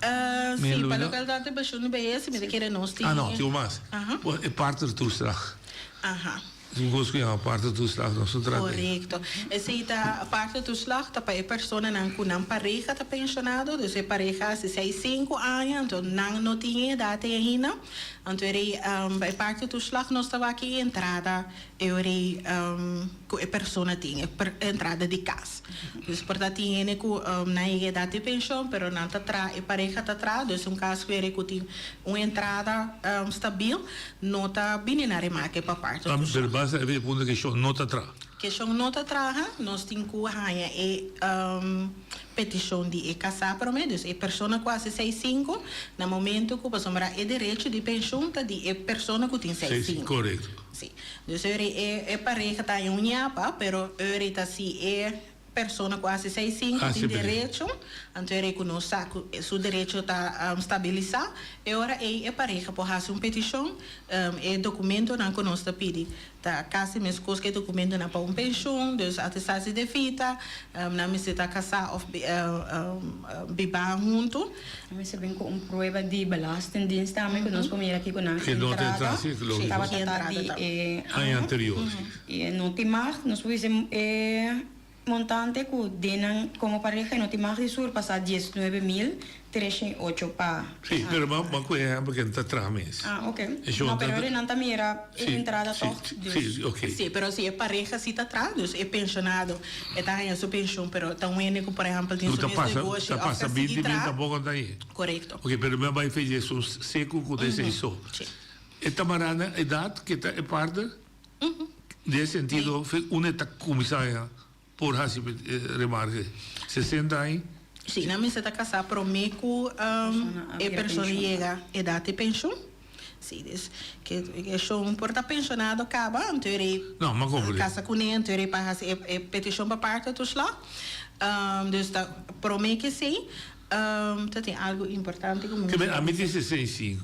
Mi a Si, pa loke ta trata penshun di behes mi ta kere nos tin. Ah no, tin un mas. Aha. Bo e partnertoeslag. Aha. Es un kos ku yama partnertoeslag, nos no trata. Korekto. Esei ta partnertoeslag ta pa e personanan ku nan pareha ta penshonado, dus e pareha hasi seis sinku aña, anto nan no tin e edat ei ainda. Anto e rei pa e partnertoeslag nos ta wak e entrada E ora ei ku e persona tin e entrada di kas. Dus por ta tin hende ku nan yega edat di penshon pero nan ta traha, e pareha ta traha, dus un kas ku ere ku tin un entrada stabil no ta bini na remake pa parto toeslag. Pero basta e punto ke shon no ta traha. Ke shon no ta traha nos tin ku haña e petishon di e kasá promé, dus e persona ku hasi 65 na momento ku pasobra e derecho di penshon ta di e persona ku tin 65. Korekto. Sí. Dus ora e e pareha ta haña un ñapa, pero ora ta si e persona ku hasi seis sinku tin derecho, anto ora ku nos sa ku su derecho ta stabilisá, e ora ei e pareha por hasi un petishon, e dokumentonan ku nos ta pidi ta kasi meskos ku e dokumentonan pa un penshun, dus atestatie de vita, nan mester ta kasá òf bibá huntu. Nan mester bin ku un prueba di belastingdienst tambe ku nos por mira kiko nan entrada tabata ta di e aña anterior. I e no tin mag, nos por bisa e montante ku den nan komo pareha e no tin mag di surpasá 19,308 pa. Sí, pero bo a kohe ehèmpel ku e no ta traha mes. Ah, oke. No, pero ora nan ta mira e entrada tòg. Sí, oke. Sí, pero si e pareha sí ta traha, dus e penshonado e ta haña su penshon, pero ta un hende ku por ehèmpel tin su mes negoshi òf ta sigui traha. Ta pasa 20 mil tampoko no ta hañ'é. Korekto. Oke, pero mi a bai fecha esun seku ku ta esei so. E ta mará na edat ke ta e partner? Den e sentido, unda e ta kuminsá haña por hasi remarke? 60 aña? Si, nan mester ta kasá promé ku e persona yega edat di penshun. Si, dus ke e shon por ta penshonado kaba, anto e rei No, m'a comprende. kasa kuné, anto e rei pa hasi e e petishon pa partetoeslag. Dus ta promé ke esei, ta tin algu importante ku mi Ke men, ami tin 65.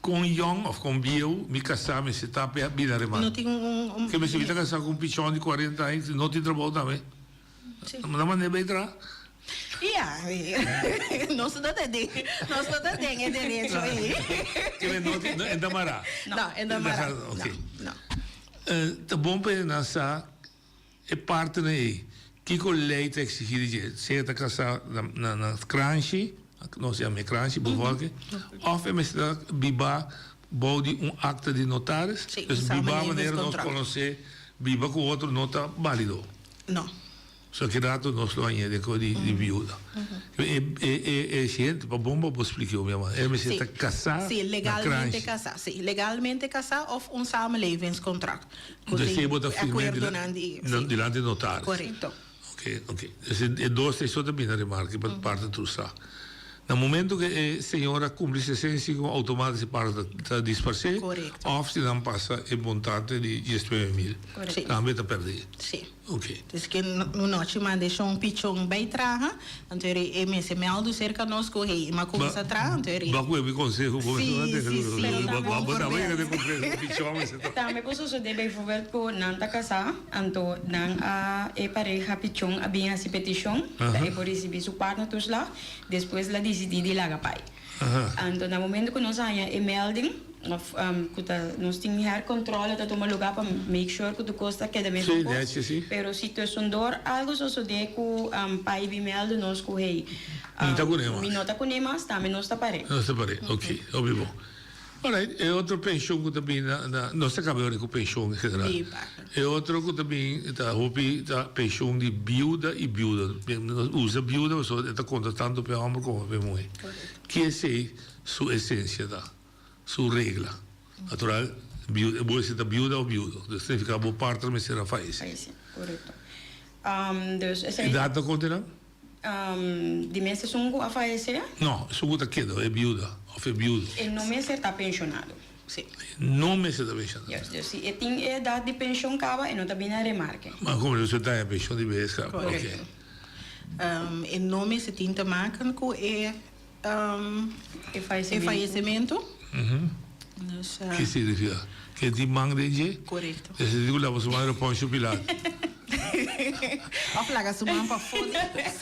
Kon yòn òf kon bieu mi kasá mester ta pa e bira reman? No tin un un. Ke mester mi ta kasá ku un pichòn di kuarenta aña si no tin trabou tambe? Sí. Na manera bay traha? Ya, nos no ta den, nos no ta den e derecho ei. Ke men no tin, no, e ta mará. No, e ta mará. Oké. No, no. Ta bon pa e nan sa e partner ei, kiko lei ta eksigí di dje? Sea ta kasá na na kranshi, nos yama e kranshi, bevolking, òf e mester ta bibá bou di un akta di notaris? Sí, Dus bibá manera nos konosé biba ku otro no ta bálido. No. So ki rato nos lo hañ'é den ko di viuda. E e e e siente pa bon pa bo spliká mi ama. E mester ta kasá Sí, na legalmente kranshi. kasá. Sí, legalmente kasá òf un samenlevingscontract. Ku Entonces tin ei bo ta firm'é akuerdonan di, sí. dilanti notaris. Korekto. Ok, ok. Dus e dos ei so ta bini na remarke pa parti tur sa. Na momento ku e señora kumpli 65 outomático e parti ta disparsé Korekto. òf si nan pasa e montante di diesnuebe mil. Korekto. Tambe ta pèrdí. Sí. Ok. Dus ke un nochi manda e shon pichon bai traha, anto e mester meldu serka nos ku hey, m'a kuminsa traha, anto e. Ba ku mi konseho bo Sí, sí, sí. Ba bo ta yega den konseho pichon mester traha. Tambe por sosodé bijvoorbeeld ku nan ta kasá, anto nan a e pareha pichon a bin hasi petishon pa e por risibí su partnertoeslag, despues la disidí di laga bai. Anto na momento ku nos haña e melding of ku ta nos tin hercontrole ta tuma luga pa make sure ku tur kos ta keda mes un kos. Pero si tussendoor algo sosode ku pai bin meldu nos ku hey mi no ta kuné mas tambe nos ta par'é. Nos ta par'é ok hopi bon. Alright e otro penshon ku ta bin na nos ta kaba yora ku penshon en general. E otro ku ta bin ta hopi ta penshon di biuda i biuda. Nos usa biuda pasobra e ta konta tantu pa e hòmber komo pa e muhé. Ki esei su esensia ta, su regla. Natural biuda bo esei ta biuda o biudo. Dus signifiká bo partner mester a fayesé. Fayesé, korekto. Dus esei. Edat ta konta nan? Di mes esun ku a fayesé? No, esun ku ta keda, e biuda òf e biudo. E no mester ta penshonado. Sí. E no mester ta penshonado. Juist, dus si e tin e edat di penshon kaba, e no ta bini na remarke. Ma komo lo ta e penshon di behes kaba? Korekto. E no mester tin te maken ku e E fayesementu. Dus. Ki signifika? Ke tin man den dje? Korekto. E sinti ku laba su man riba Poncio Pilato. Of laga su man pafó di kos.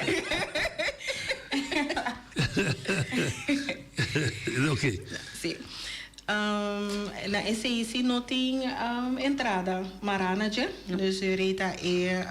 Ok. Si. Na esei si no tin entrada mará na dje. Dus e rei ta e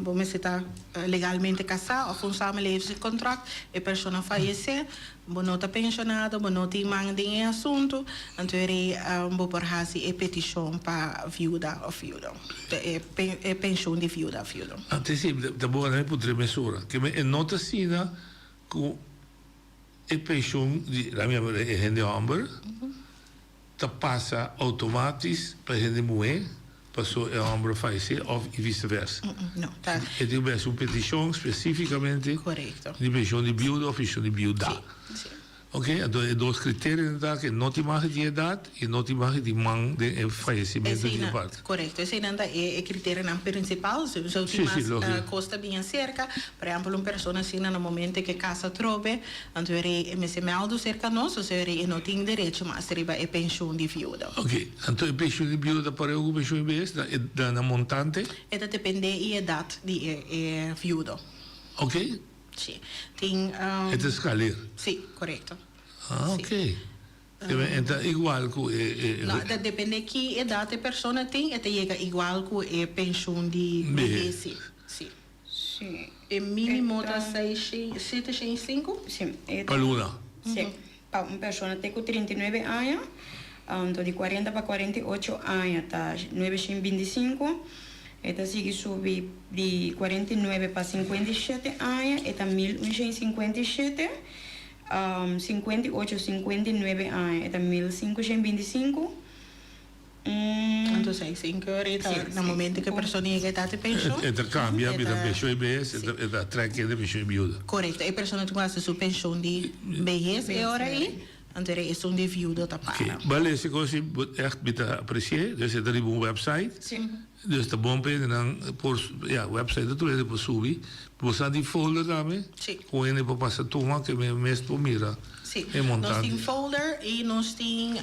bo mester ta legalmente kasá òf un samenlevingscontract, e persona fayesé, bo no ta penshonado, bo no tin man den e asuntu, anto e rei bo por hasi e petishon pa viuda òf viudo, e penshon di viuda òf viudo. Antes si ta bo gana mi puntra e mesora, ke e no ta asina ku. E penshon di la mi e hende hòmber ta pasa outomatis pa e hende muhé paso e hòmber a fayesé òf i visevèrsa. No, ta. E tin ku bini hasi un petishon spesífikamente di penshon di biuda òf penshon di biuda. Sí, sí. Ok, anto e dos kriterionan ta ke no tin mag di edat i no tin mag di man den e fayesimentu di e parti. Korekto, eseinan ta e kriterionan prinsipal. So tin mas kos ta bin aserka. Por ehèmpel, un persona asina na momento ke kasa atrobe, anto e rei e mester mèldu serka nos, osea e rei e no tin derecho mas riba e penshun di viuda. Ok, anto e penshun di viuda ta pareu ku penshun di behes na na montante? E ta dependé e edat di e viudo. Ok. Si, tin. E ta skaler? Si, korekto. Ah, ok. E ta igual ku e. No, ta depende ki edat e persona tin, e ta yega igual ku e penshun di behes. Si. Si. E minimo ta 705? Si. Pa luna? Si. Pa un persona te ku 39 aña, anto di 40 pa 48 aña ta 925, e ta sigui subi di 49 pa 57 aña e ta 1157, 58, 59 aña e ta 1525. Anto. dus 65 ta na momento ku e persona yega edat di penshon. E ta kambia bira penshon di behes, e ta trek e penshon di biuda. Korekto, e persona tin ku hasi su penshon di behes e ora ei, anto era esun di viudo ta para. Oké, bale ese kos si bo ègt mi ta apresi'é, dus e ta riba un website. Si. Dus ta bon pa hendenan por, ya, website ta tur hende por subi. Bo sa di folder tambe? Si. Ku hende por pasa tuma ke mi mes por mira Si. e Nos montante. tin folder i nos tin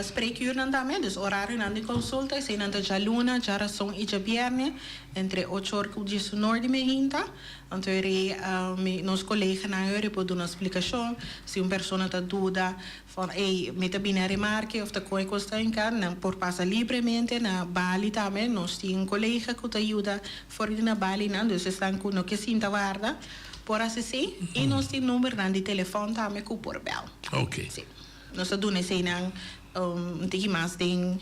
spreekuurnan tambe, dus orarionan di konsulta, eseinan ta djaluna, djarason i djabièrnè entre ocho or ku diesunor di mehinta. Anto e rei mi nos koleganan e rei por duna splikashon si un persona ta duda Van ey, mi ta bini a remarke of ta con e cos ta hinca, nan por pasa libremente na Bali tambe. Nos tin un colega cu ta yuda for di na Balinan, dus esnan cu no ke sinta warda por haci esey. Y nos tin numbernan di telefon tambe cu por bel. Ok. Si. Nos ta duna eseynan un tiki mas den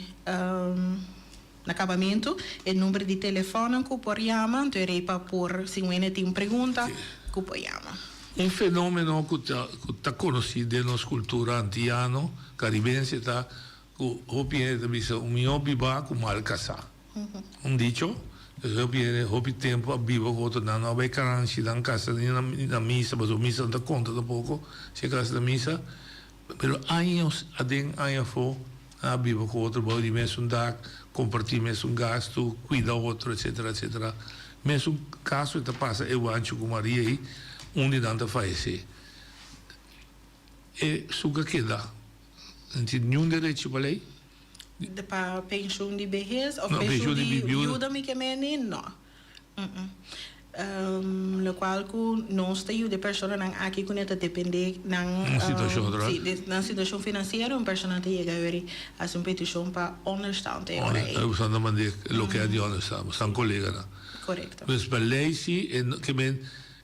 na cabamento, e number di telefonnan cu por yama, anto e rey pa por, si un hende tin pregunta, cu por yama. Un fenomeno cu ta cu ta conoci den nos cultura antiano, caribense ta cu hopi hende ta bisa un mihor biba cu mal casa. Un dicho, dus hopi hende hopi tempo a biba cu otro nan no a bay caranshi nan casa ni na misa pasobra misa no ta conta tampoco si e casa na misa pero años aden aña afo nan a biba cu otro bao di mesun dak, comparti mesun gasto, cuida otro etcetera etcetera. Mesun caso e ta pasa e Juancho cu Maria ei, un di nan ta fayece. E suka keda, no tin niun derecho pa ley. Pa pensioen di behes of pensioen di viuda mi ke meni? No. Locual cu nos ta yuda e personanan aki cu ne ta depende nan si nan situacion financiero un persona ta yega yori haci un peticion pa onderstand e ora ey. Boso ta manda loke a di onderstand, boso ta coleganan. Corecto. Dus pa ley si e ke men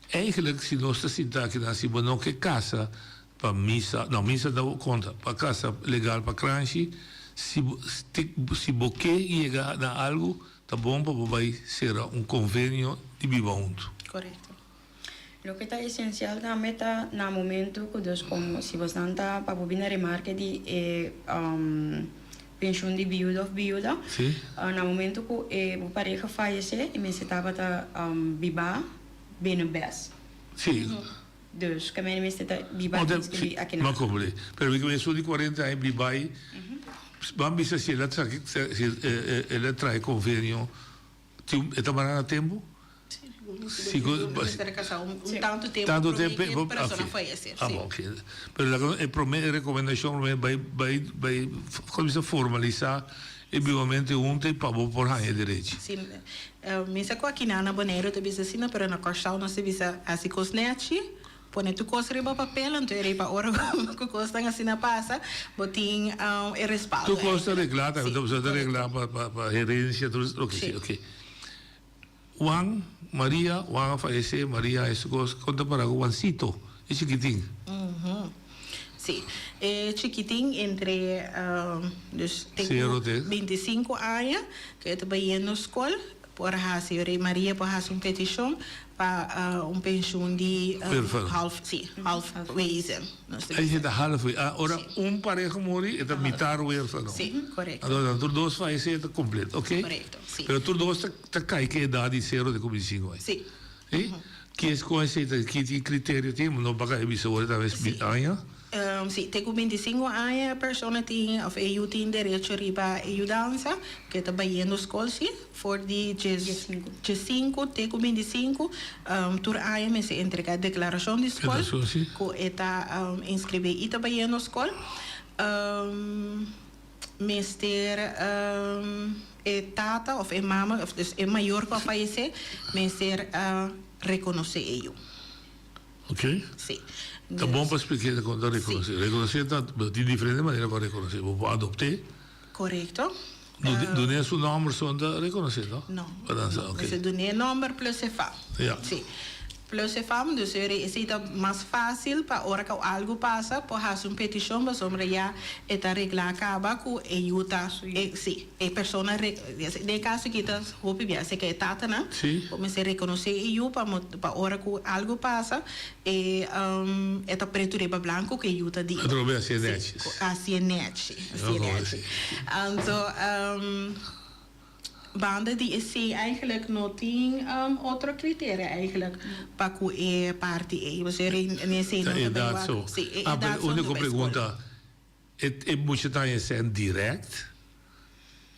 eigenlijk si nos ta sinta akinan si bo no ke casa pa misa no misa ta conta pa casa legal pa kranshi si bo si bo ke yega na algo Ta bon pa bo bai sera un konvenio di biba huntu. Korekto. Loke ta esensial tambe ta na momento ku dus komo si bosnan ta pa bo bini remarke di e penshun di biuda òf biuda, na momento ku e bo pareha fayesé e mester tabata bibá bene bes. Sí. Dus ke mene mester ta biba inskribí akinan. M'a komprendé. Pero mi ke esun di kuarenta aña biba ei, ban bisa si el a traha si el a traha e konvenio, tin e ta mara na tempu? Si ku mester a kasa un tantu tempu promé ku e persona fayesé. Ah bon, oke. Pero laga e promé e rekomendashon promé bai bai bai komo bisa formalisá e bibamentu huntu ei pa bo por haña e derechi. Si. Mi sa ku akinan na Boneiru ta bisa asina, pero na Kòrsou nos ta bisa hasi kos nèchi, pone tur kos riba papel, anto e riba ora ku kosnan asina pasa, bo tin e respaldo. Tur kos ta reglá tambe, tur kos ta reglá pa herensia, tur loke si, oke. Juan, Maria, Juan a fayesé, Maria a hasi kos, kon ta para ku Juancito, e chikitin? Sí, e chikitin entre dus te ku bintisinko aña ku e ta bayendo skol por hasi Rey Maria por hasi un petishon pa un penshun di half sí half wezen nos ta Ahí bisa. ta half we ah ora un pareha muri e ta mitar werfano. Sí, korekto. Anto nan tur dos fayesé e ta kompleto oke. Korekto, sí. Pero tur dos ta ta kai ku e edat di sero te ku bintisinko aña. Sí. Sí? Kies con esey ta ki ki criterio tin? No pa e bisa ora ta bes Sí. aña. Sí, te cu 25 aña e persona tin of e yu tin derecho riba e yudansa cu e ta bayendo scol sí, for di djes djesinku te cu 25 tur aña mester entrega e declaracion di scol Declaracion, sí. cu e ta inscribi y ta bayendo scol. Mester e tata of e mama of dus e mayor cu a fayece mester reconoce e yu. Ok. Si. Ta bon pa splica con ta reconoce. Reconoce ta tin diferente manera pa reconoce. Bo por adopte. Corecto. Dun'e su nomber son ta reconoce no? No. Pa nan sa ok. Mester dun'e nomber plus e fam. Ya. Si. Plus e fam, dus esei ta mas fácil pa ora ku algu pasa por hasi un petishon pasobra ya e ta reglá kaba ku e yu ta e sí e persona den e kaso aki ta hopi bia esei ke e tatanan bo mester rekonosé e yu pa pa ora ku algu pasa e e ta pretu riba blanku ku e yu ta di Atrobe hasi e nèchi. Hasi e nèchi hasi e nèchi anto. Banda di esei eigenlijk no tin otro criteria eigenlijk pa cu e parti ei. Pasobra e esei no ta bay wak. Si, e edad so. Ah, pero unico pregunta, e mucha ta haña esei direct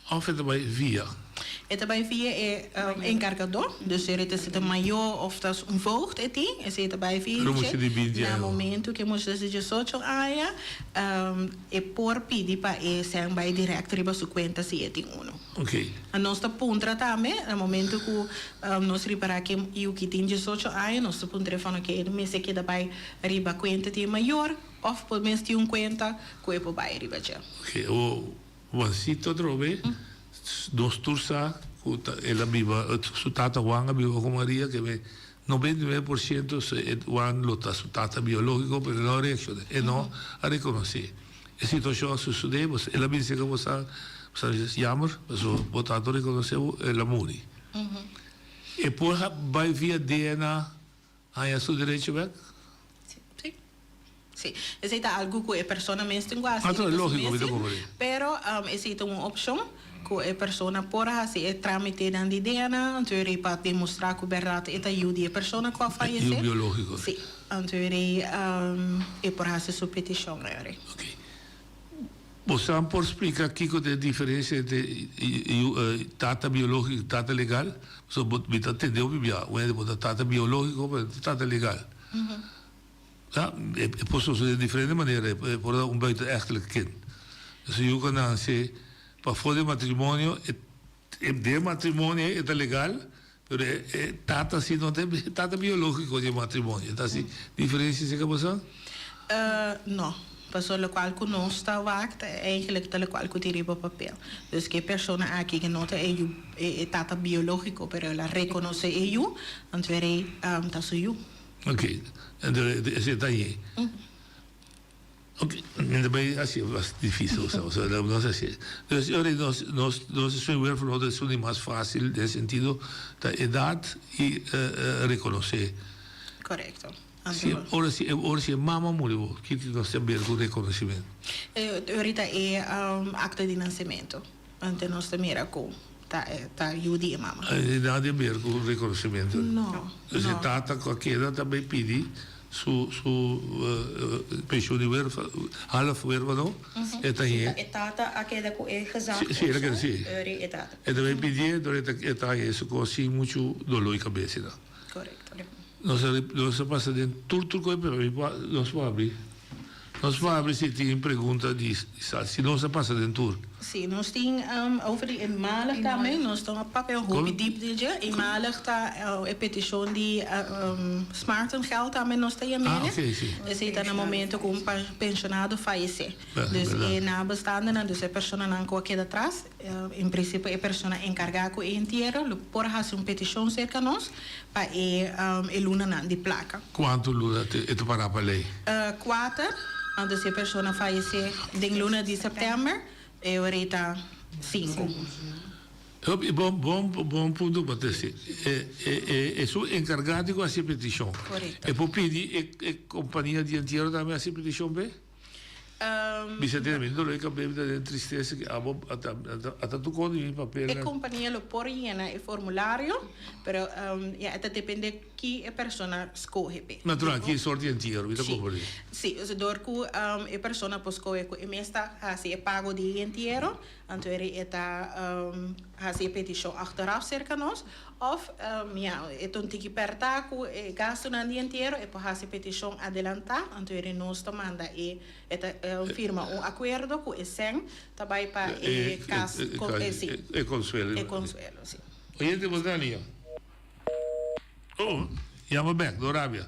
of e ta bay via? E ta bay via e encargador, dus e ta si ta mayor of ta un voogd e tin, esei ta bay via dje. Na momento cu e mucha ta di diesocho aña, E por pidi pa e sèn bai dirèkt riba su kuenta si e tin unu. Nos ta puntra tambe na momento ku nos ripará ku e yu ki tin diesocho aña, nos ta puntr'é van oke e mester keda bai riba kuenta di e mayor òf por mes tin un kuenta ku e por bai riba dje. Oke, o Juancito atrobe, nos tur sa ku ta el a biba, su tata Juan a biba ku Maria, ke me 99% Juan lo ta su tata biológiko, pero e no a reakshoná, e no a rekonosé. E situashon a sosodé, bo el a bin serka bo sa, bo sa bisa jammer, pasobra bo tata no rekonosé bo, el a muri. E por bai via DNA haña su derecho bèk? Sí. Sí. Esei ta algu ku e persona mes tin ku hasi. Ah, ta lógiko, mi ta komprendé. Pero esei ta un opshon ku e persona por hasi e trámitenan di DNA, anto e rei pa demostrá ku bèrdat e ta yu di e persona ku a fayesé. Yu biológiko. Sí. Anto e rei e por hasi su petishon rei. Oké. Bo sa por splika kiko ta e diferensia entre yu tata biológiko i tata legal? Pasobra bo mi ta tende hopi bia, un hende por ta tata biológiko pero no ta tata legal. Ja, e por sosodé di diferente manera, e por ta un buitenechtelijk kind. Dus e yu ku a nanse pafó di e matrimonio, e den e matrimonio e ta legal, pero e tata si no ta e tata biológiko di e matrimonio. Ta hasi diferensia esei ku bo sa? No, pasobra lokual ku nos ta wak ta eigenlijk ta lokual ku tin riba papel. Dus ku e persona aki ku no ta e yu e tata biológiko pero el a rekonosé e yu, anto e rei ta su yu. Ok, entonces esei ta ahi. Ok, mi ta bay haci mas dificil o sea, nos haci. Dus e ora nos nos nos esun huerfano ta esun di mas facil den sentido ta edad y reconoce. Correcto. Si ora si ora si e mama muri bo, kiko nos ta ber cu reconocimento? Ahorita e acta di nacimento. Anto nos ta mira ku ta ta yu di e mama. E nada di ber ku rekonosementu. No, Dus e tata ku a keda ta bai pidi su su penshun di werfa, half werfano, e ta hañ'é. E tata a keda ku e gezag Si, el a keda, si. Ori e tata. E ta bai pidié, dor e ta e ta hañ'é su kos sin muchu doló di kabes i nan. Korekto. Nos a nos a pasa den tur tur koe pero mi por nos por habri nos por habri si tin pregunta di sa si nos a pasa den tur. Si nos tin over di eenmalig tambe nos ta papia hopi diep den dje eenmalig ta e peticion di smartengeld tambe nos ta yam'e Ah oke si. Esei ta na momento ku un pensionado fayese dus e nabestaandenan dus e personanan ku a keda atras En principio e persona encarga cu e entiero lo por haci un peticion cerca nos pa e e lunanan di placa. Cuanto luna e ta para pa ley? Cuater, anto si e persona fayece den luna di september e ora e ta cinco. Hopi bon bon bon punto pa trece. E e esun encarga tin cu haci e peticion. Correcto. E por pidi e e compania di entiero tambe haci e peticion p'e? Bisa tene mi dolor di kabes, mi ta den tristesa ki abo a ta tuko di mi papelnan. E kompania lo por yena e formulario, pero ya e ta depende ki e persona skohe p'e. Natural, ki sort di entiero, mi ta komprende. Si, si, dor ku e persona por skohe ku e mes ta hasi e pago di e entiero, Anto e ta hasi e petishon achteraf serka nos òf ya e ta un tiki pèrtá ku e gastunan di entiero e por hasi petishon adelantá anto eri nos ta manda e e ta firma un akuerdo ku e sèn ta bai pa e kas si e konsuelo e konsuelo si. Oyente bo ta nia? Oh yama bèk no rabia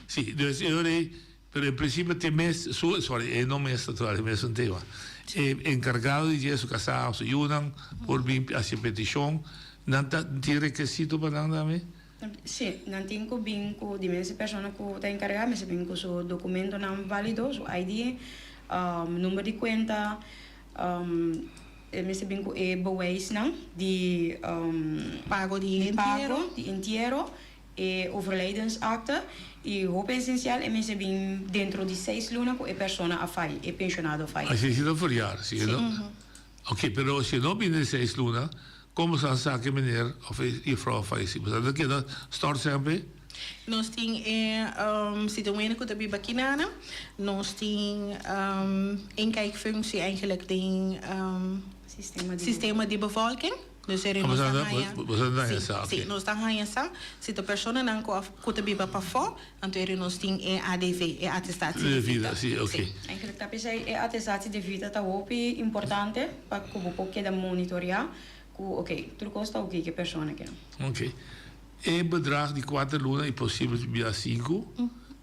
si dus e ora ei Pero en principio te mes su, sorry, e no mes natural, e mes un tema. E encargado di dje, su casá of su yunan por bin haci peticion. Nan ta tin requisito pa nan tambe? Sí, nan tin ku bin ku di mes e persona ku ta enkargá mester bin ku su dokumentonan válido, su ID, number di kuenta, e mester bin ku e bewijsnan di Pago di entiero. Pago di entiero, e overlijdensakte i hopi esensial e mester bin dentro di seis luna ku e persona a fai, e penshonado a fai. Así si ta verjaar, si no? Ok, pero si no bini den seis luna, kon boso a sa ke meneer of e juffrouw a fayesi? Boso ta keda stort semper? Nos tin e si tin un hende ku ta biba kinana, nos tin inkijkfunctie eigenlijk den sistema di bevolking. Dus eri nos ta haña. Boso ta haña sa, ok. Si, nos ta haña sa. Si ta personanan ku ku ta biba pafó, anto eri nos tin e ADV, e attestatie de vita. Si, ok. Eigenlijk ta p'esei e attestatie de vita ta hopi importante pa ku bo por keda monitoreá ku ok, tur kos ta ok ku e persona aki. Ok. E bedrag di kuater luna i posibel bia sinku,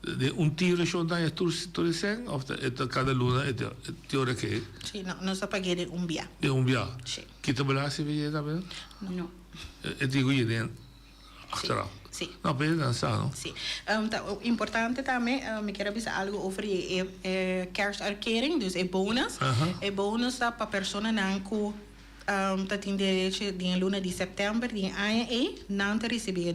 den un tiro shon ta haña tur tur e sèn òf ta e ta kada luna e ta te ora ke? Si, no, nos ta pag'é den un bia. Den un bia? Si. Kita belasting pa yega tambe? No. E tin ku yega achteraf? Si. No, pero nan sa no? Si. Ta importante tambe, mi kier a bisa algu over di e kerstuitkering, dus e bonus. E bonus ta pa personanan ku ta tin derecho den e luna di sèptèmber di e aña ei, nan ta risibí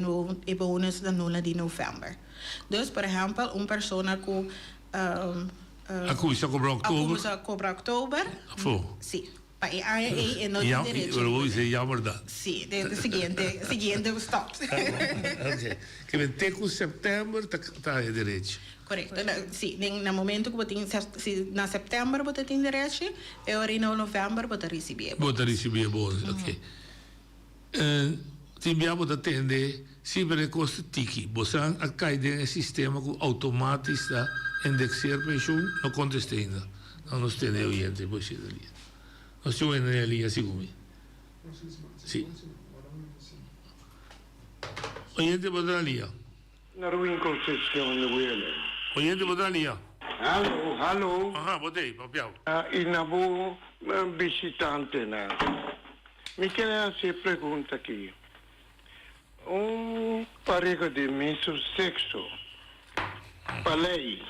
e bonus na luna di novèmber. Dus, por ehèmpel, un persona ku A kuminsá kobra a òktober. kuminsá kobra òktober. Afó. Si. Pa e aña ei e no tin derecho. Pero bo bisa jammer dan. Si, den de siguiente, siguiente stop. Ok. Ke men te ku sèptèmber ta ta haña derecho. Korekto. Na, si, den na momento ku bo tin si na sèptèmber bo ta tin derecho, e ora ei na novèmber bo ta risibí e Bo ta risibí e bonus, ok. Tin bia bo ta tende si pero e kos ta tiki. Bosan a kai den e sistema ku outomatis ta indexeer penshun? No kontest'é ainda. No nos tende e oyente por shita liña. Nos tin un hende den e liña sigun mi. Si. Oyente bo ta na liña. Nerwin Concepcion de Wheeler. Oyente bo ta na liña. Halo, halo. Aha, bo ta ei, papiao. I na bo bishitantenan. Mi kier hasi e pregunta aki. Un pareha di mesun sekso, pa lei,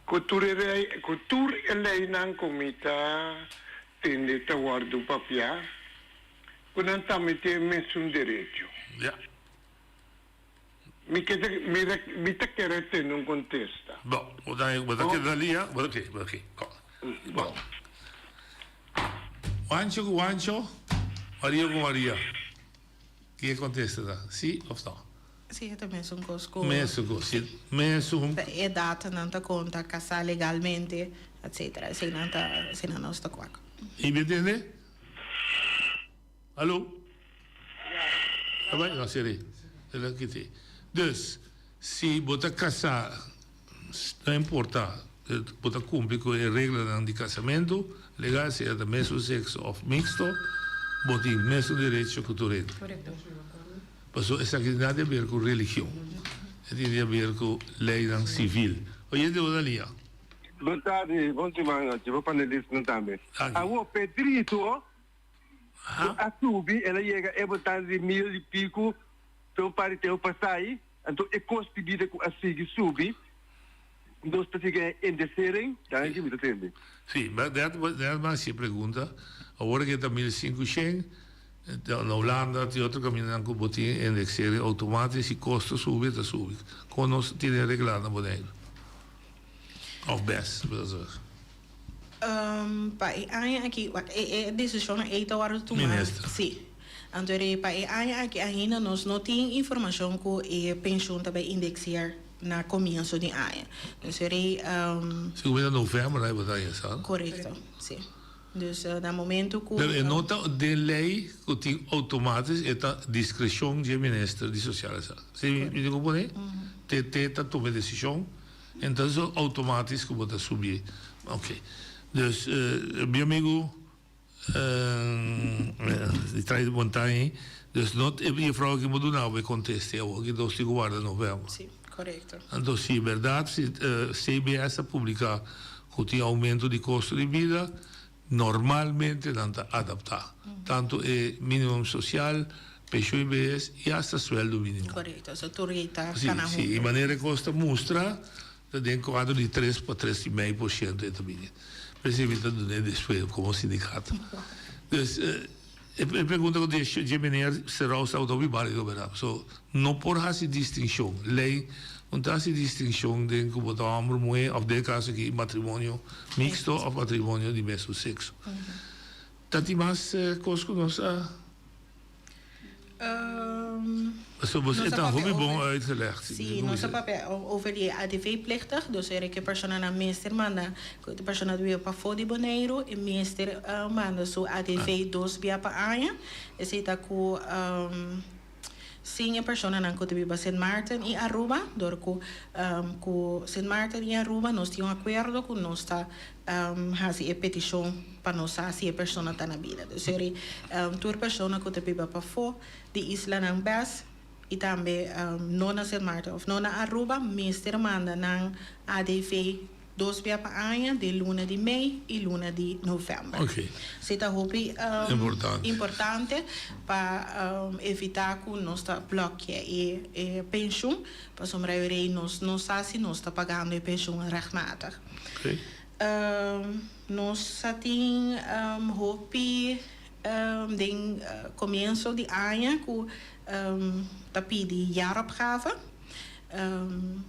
ku tur e rei, ku tur e leinan ku mi ta tende ta wòrdu papiá, ku nan tambe tin e mesun derecho? Mi ke ta, mi ta, mi ta kere tende un kontesta. Bon, bo ta, bo ta keda lia, bo ta ke, bo ta ke. Bon. Bon. Wancho ku Wancho, Maria ku Maria. Ki e kontesta ta? Si òf no? Si, e ta mesun kos ku. Mesun kos, si. Mesun. Ta edat nan ta konta, kasá legalmente, etsetera. Eseinan ta, eseinan nos ta kwak. I mi tende? Alo? Ta bai? No, seri. El a kiti. Dus, si bo ta kasá, no importa, bo ta kumpli ku e reglanan di kasamentu legal, sea ta mesun sekso òf miksto, bo tin mesun derecho ku tur hende. Pasobra esaki tin nada di aber ku religion. E tin di aber ku leinan sivil. Oyente bo ta lia. Bon tardi, bon siman, dje bo panelistanan tambe. Awor, Pedrito Cu a subi, el a yega e botando di mil y pico pe un par di tempo pasa ayi, anto e costo di bida cu a sigui subi, nos ta sigui e indexering, danki mi ta tende. Si, maar net net mi a haci e pregunta, awor ke ta mil sinku shen, na Hulanda tin otro camindanan cu bo tin indexering automatico, si costo subi e ta subi, con nos tin e regla na Boneiru? Of bes, bo ta sa. Pa e aña aki, wak, e e desishonnan ei ta wòrdu tumá. Minister. Sí. Anto ri pa e aña aki ainda nos no tin informashon ku e penshun ta bai indekseer na komienso di aña. Dus ri. Si kuminsá novèmber ai bo ta haña sa. Korekto, sí. Dus na momento ku. Pero e no ta den lei ku tin outomátis, e ta diskreshon dje minister di sosial esaki. Si mi tin ku pone? Te te ta tuma e desishon. Entonces automatisch ku bo ta subi. Ok. Dus mi amigu di trai di montaña ei, dus no e juffrouw aki bo duna bo e konteste awor aki nos tin ku warda november. Si, korekto. Anto si bèrdat si CBS a publiká ku tin oumento di kosto di bida, normalmente nan ta adaptá. Tantu e minimum sosial. Penshun i behes i asta sueldo minimo. Korekto, so tur ei ta kana huntu. Si, si, i manera e kos ta mustra ta den kuadro di tres pa tres i mei por shento e ta bini. P'esei mi ta dun'é despues komo sindikato. Dus e pregunta ku dje meneer Serrao tabata hopi bálido bèrdat. So no por hasi distinshon. Lei no ta hasi distinshon den ku bo ta hòmber, muhé òf den e kaso aki matrimonio miksto òf matrimonio di mesun sekso. Ta tin mas kos ku nos a. Pasobra e ta hopi bon uitgelegd. Sí, nos a papia over di e ADV-plichtig, dus ora ku e personanan mester manda, ku e persona ta biba pafó di Boneiru, e mester manda su ADV dos bia pa aña. Esei ta ku sin e personanan ku ta biba Sint Maarten i Aruba, dor ku ku Sint Maarten i Aruba nos tin un akuerdo ku nos ta hasi e petishon pa nos sa si e persona ta na bida. Dus eri tur persona ku ta biba pafó di islanan bes i tambe no na Sint Maarten òf no na Aruba mester manda nan ADV dos bia pa aña den luna di mei i luna di novèmber. Si ta hopi importante pa evitá ku nos ta blòkia e penshun pasobra eri nos no sa si nos ta pagando e penshun rechtmatig. Nos a tin hopi den comienso di aña cu ta pidi jaaropgave.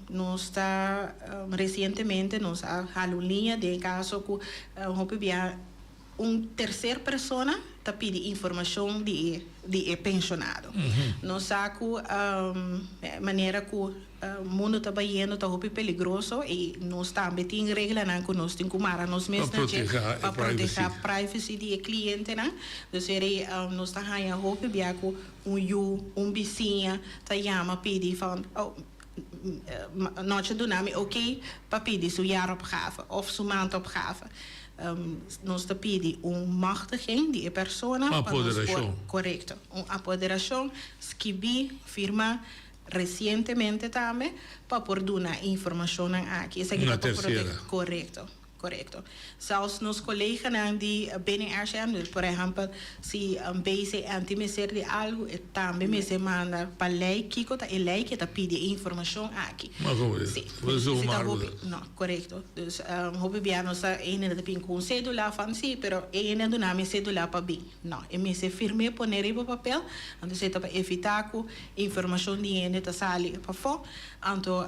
Nos ta recientemente nos a hala un liña den e caso cu hopi bia un tercer persona ta pidi informacion di di e pensionado. Nos sa cu manera cu mundo ta bayendo ta hopi peligroso y nos tambe tin reglanan cu nos tin cu mara nos mes na dje pa proteha privacy di e clientenan. Dus eri nos ta haya hopi bia cu un yu, un bisiña ta yama pidi van oh nochi duna mi ok pa pidi su jaaropgave of su maandopgave. Nos ta pidi un machtiging di e persona pa nos por, korekto, un apoderashon skibí, firmá resientemente tambe pa por duna e informashonnan aki. Esaki ta pa prote, korekto. Korekto. Sèls nos koleganan di BNRCM, dus por ehèmpel si BCN tin mester di algu, e tambe mester manda pa lei kiko ta e lei ke ta pidi e informashon aki. Si. Si ta hopi, no, korekto. Dus hopi bia nos ta e hende ta bin ku un sedula van si, pero e hende a duna mi sedula pa bin. No, e mester firm'é pone riba papel, anto esei ta pa evitá ku informashon di hende ta sali pafó. Anto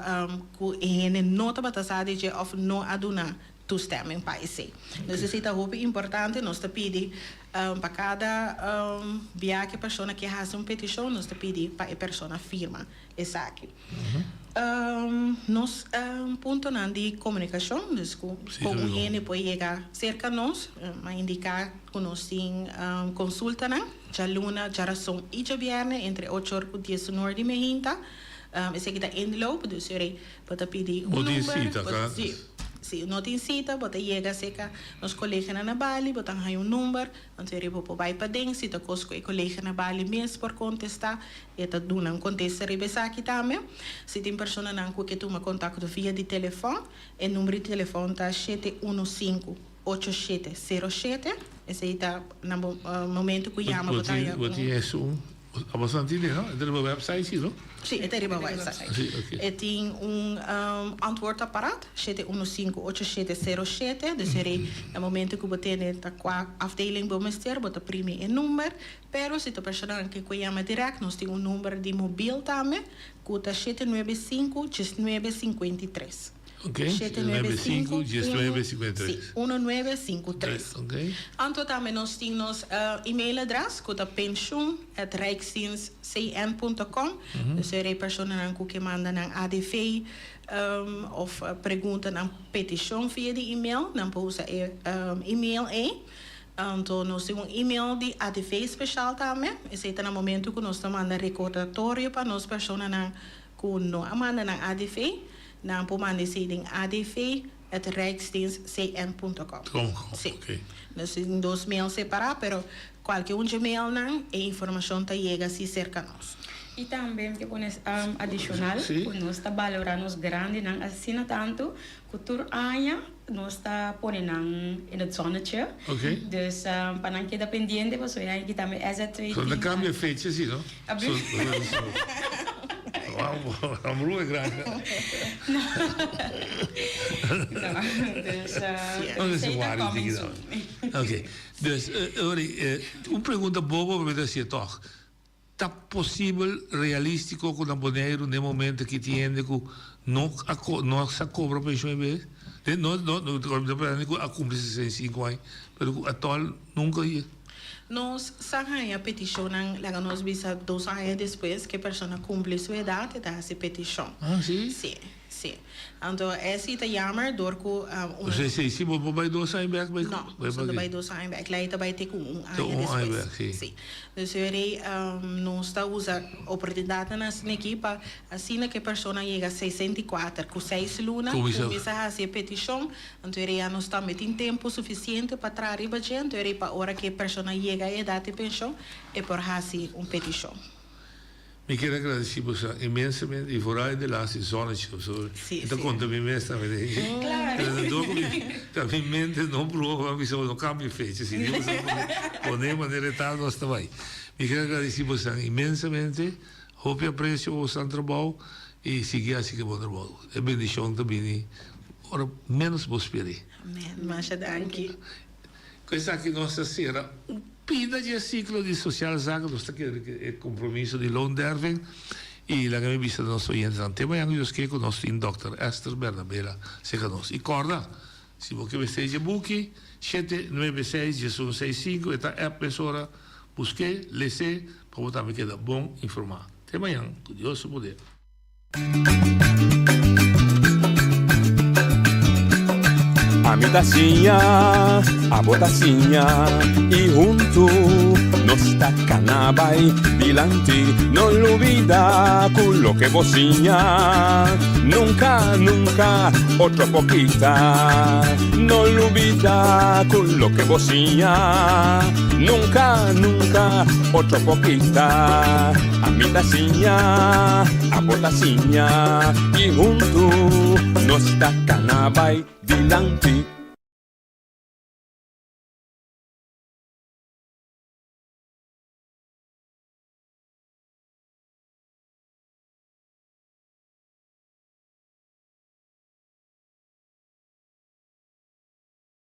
ku e hende no tabata sa di dje òf no a duna toestemming pa esei. Dus esei ta hopi importante. Nos ta pidi pa kada bia ku e persona ke hasi un petishon, nos ta pidi pa e persona firma esaki. Nos puntonan di komunikashon, dus ku kon un hende por yega serka nos, a indiká ku nos tin konsultanan djaluna, djarason i djabièrnè entre ocho or ku diesunor di mehinta. Esaki ta inloop, dus yori bo ta pidi un Bo tin number. cita, Bo, ka? si, si no tin cita, bo ta yega cerca nos coleganan na Bali, bo ta haña un number, anto yori bo por bai paden, si ta cos cu e colega na Bali mes por contesta, e ta duna un contesta riba esaki tambe. Si tin personanan cu ke tuma contacto via di telefon, e number di telefon ta shete uno sinku ocho shete sero shete, esey ta na bo momento cu yama Bo bo ta tin, haña bo un. tin esun. Abo sa ntende, no? E ta riba website si, no? Sí, e ta riba website. Sí, oké. E tin un antwoordapparaat, shete uno sinku ocho shete sero shete. Dus e rei na momento ku bo tene ta kua afdeling bo mester, bo ta primi e number. Pero si ta personanan ke ku yama dirèkt, nos tin un number di mobil tambe ku ta shete nuebe sinku diesnuebe sinkuenta i tres. Ok, 795 1953. Sí, 1953. Ok. Anto tambe nos tin nos e-mailadres ku ta pensioen at rijksdienstcn punto com. Dus e personanan ku ke manda nan ADV of pregunta nan petishon via di e-mail, nan por usa e e-mail ei. Anto nos tin un e-mail di ADV speshal tambe. Esei ta na momento ku nos ta manda rekordatorio pa nos personanan ku no a manda nan ADV. Nan por manda esei den adv at rijksdienstcn punto com. Com, com, Sí. ok. Nos tin dos mail separá, pero kualke un dje mailnan e informashon ta yega si serka nos. I tambe mi ke pone adishonal ku nos ta balorá nos grandinan asina tantu ku tur aña nos ta pone nan in het zonnetje. Dus pa nan keda pendiente pasobra e aña aki tambe SZ2 So nan kambia fecha si no? Amru e grandi. Dus esei ta coming soon. Ok. Dus un pregunta bobo pero mi ta hacié tog. Ta posibel, realístiko ku na Boneiru n'e momento aki tin hende ku no a no sa kobra penshon e bes? Den no no no ta pensando ku a kumpli 65 aña, pero ku atòl nunka yega. Nos sa haña petishonnan, laga nos bisa dos aña despues ku e persona kumpli su edat e ta hasi petishon. Ah, si? Si. Sí. Anto esei ta jammer door ku un. Osea esei si bo por bai dos aña bek bai. No, nos no ta bai dos aña bek. Lei ta bai te ku un aña despues. Un aña bek, sí. Sí. Dus e nos ta usa oportunidatnan asina aki pa asina ku e persona yega 64 ku seis luna kuminsá hasi e petishon. Anto e ya nos tambe tin tempu sufisiente pa traha riba dje. Anto e pa ora ku e persona yega e edat di penshon e por hasi un petishon. Mi kier a gradeci boso inmensamente y vooral e de laatste zonnetje of zo. Sí, Mi ta sí. conta mi mes tambe. Claro. Pero ta dor cu mi ta mi mente no bruho pa bisa no cambia fecha. Si Dios a pone pone manera e ta nos ta bay. Mi kier a gradeci boso inmensamente. Hopi aprecio pa boso trabao y sigui haci ke bon trabao. E bendicion ta bini ora menos bo spera. Amen. Masha danki. Cu esaki nos ta cera un pida dje ciclo di Sociale Zaken. Nos ta kere cu e compromiso di loonderving y laga mi bisa nos oyentenan te mañana cu Dios kier cu nos tin Dòkter Esther Bernabela cerca nos. Y corda, si bo ke mester dje buki, shete nuebe seis diesun seis sinku e ta app mesora, busk'é, les'é pa bo tambe keda bon informa. Te mañana cu Dios su poder. Ami ta siña, abo ta siña y huntu nos ta cana bay dilanti. No lubida cu loke bo siña nunca, nunca otro por kita. No lubida cu loke bo siña nunca, nunca otro por kita. Ami ta siña, abo ta siña y huntu nos ta cana bay dilanti.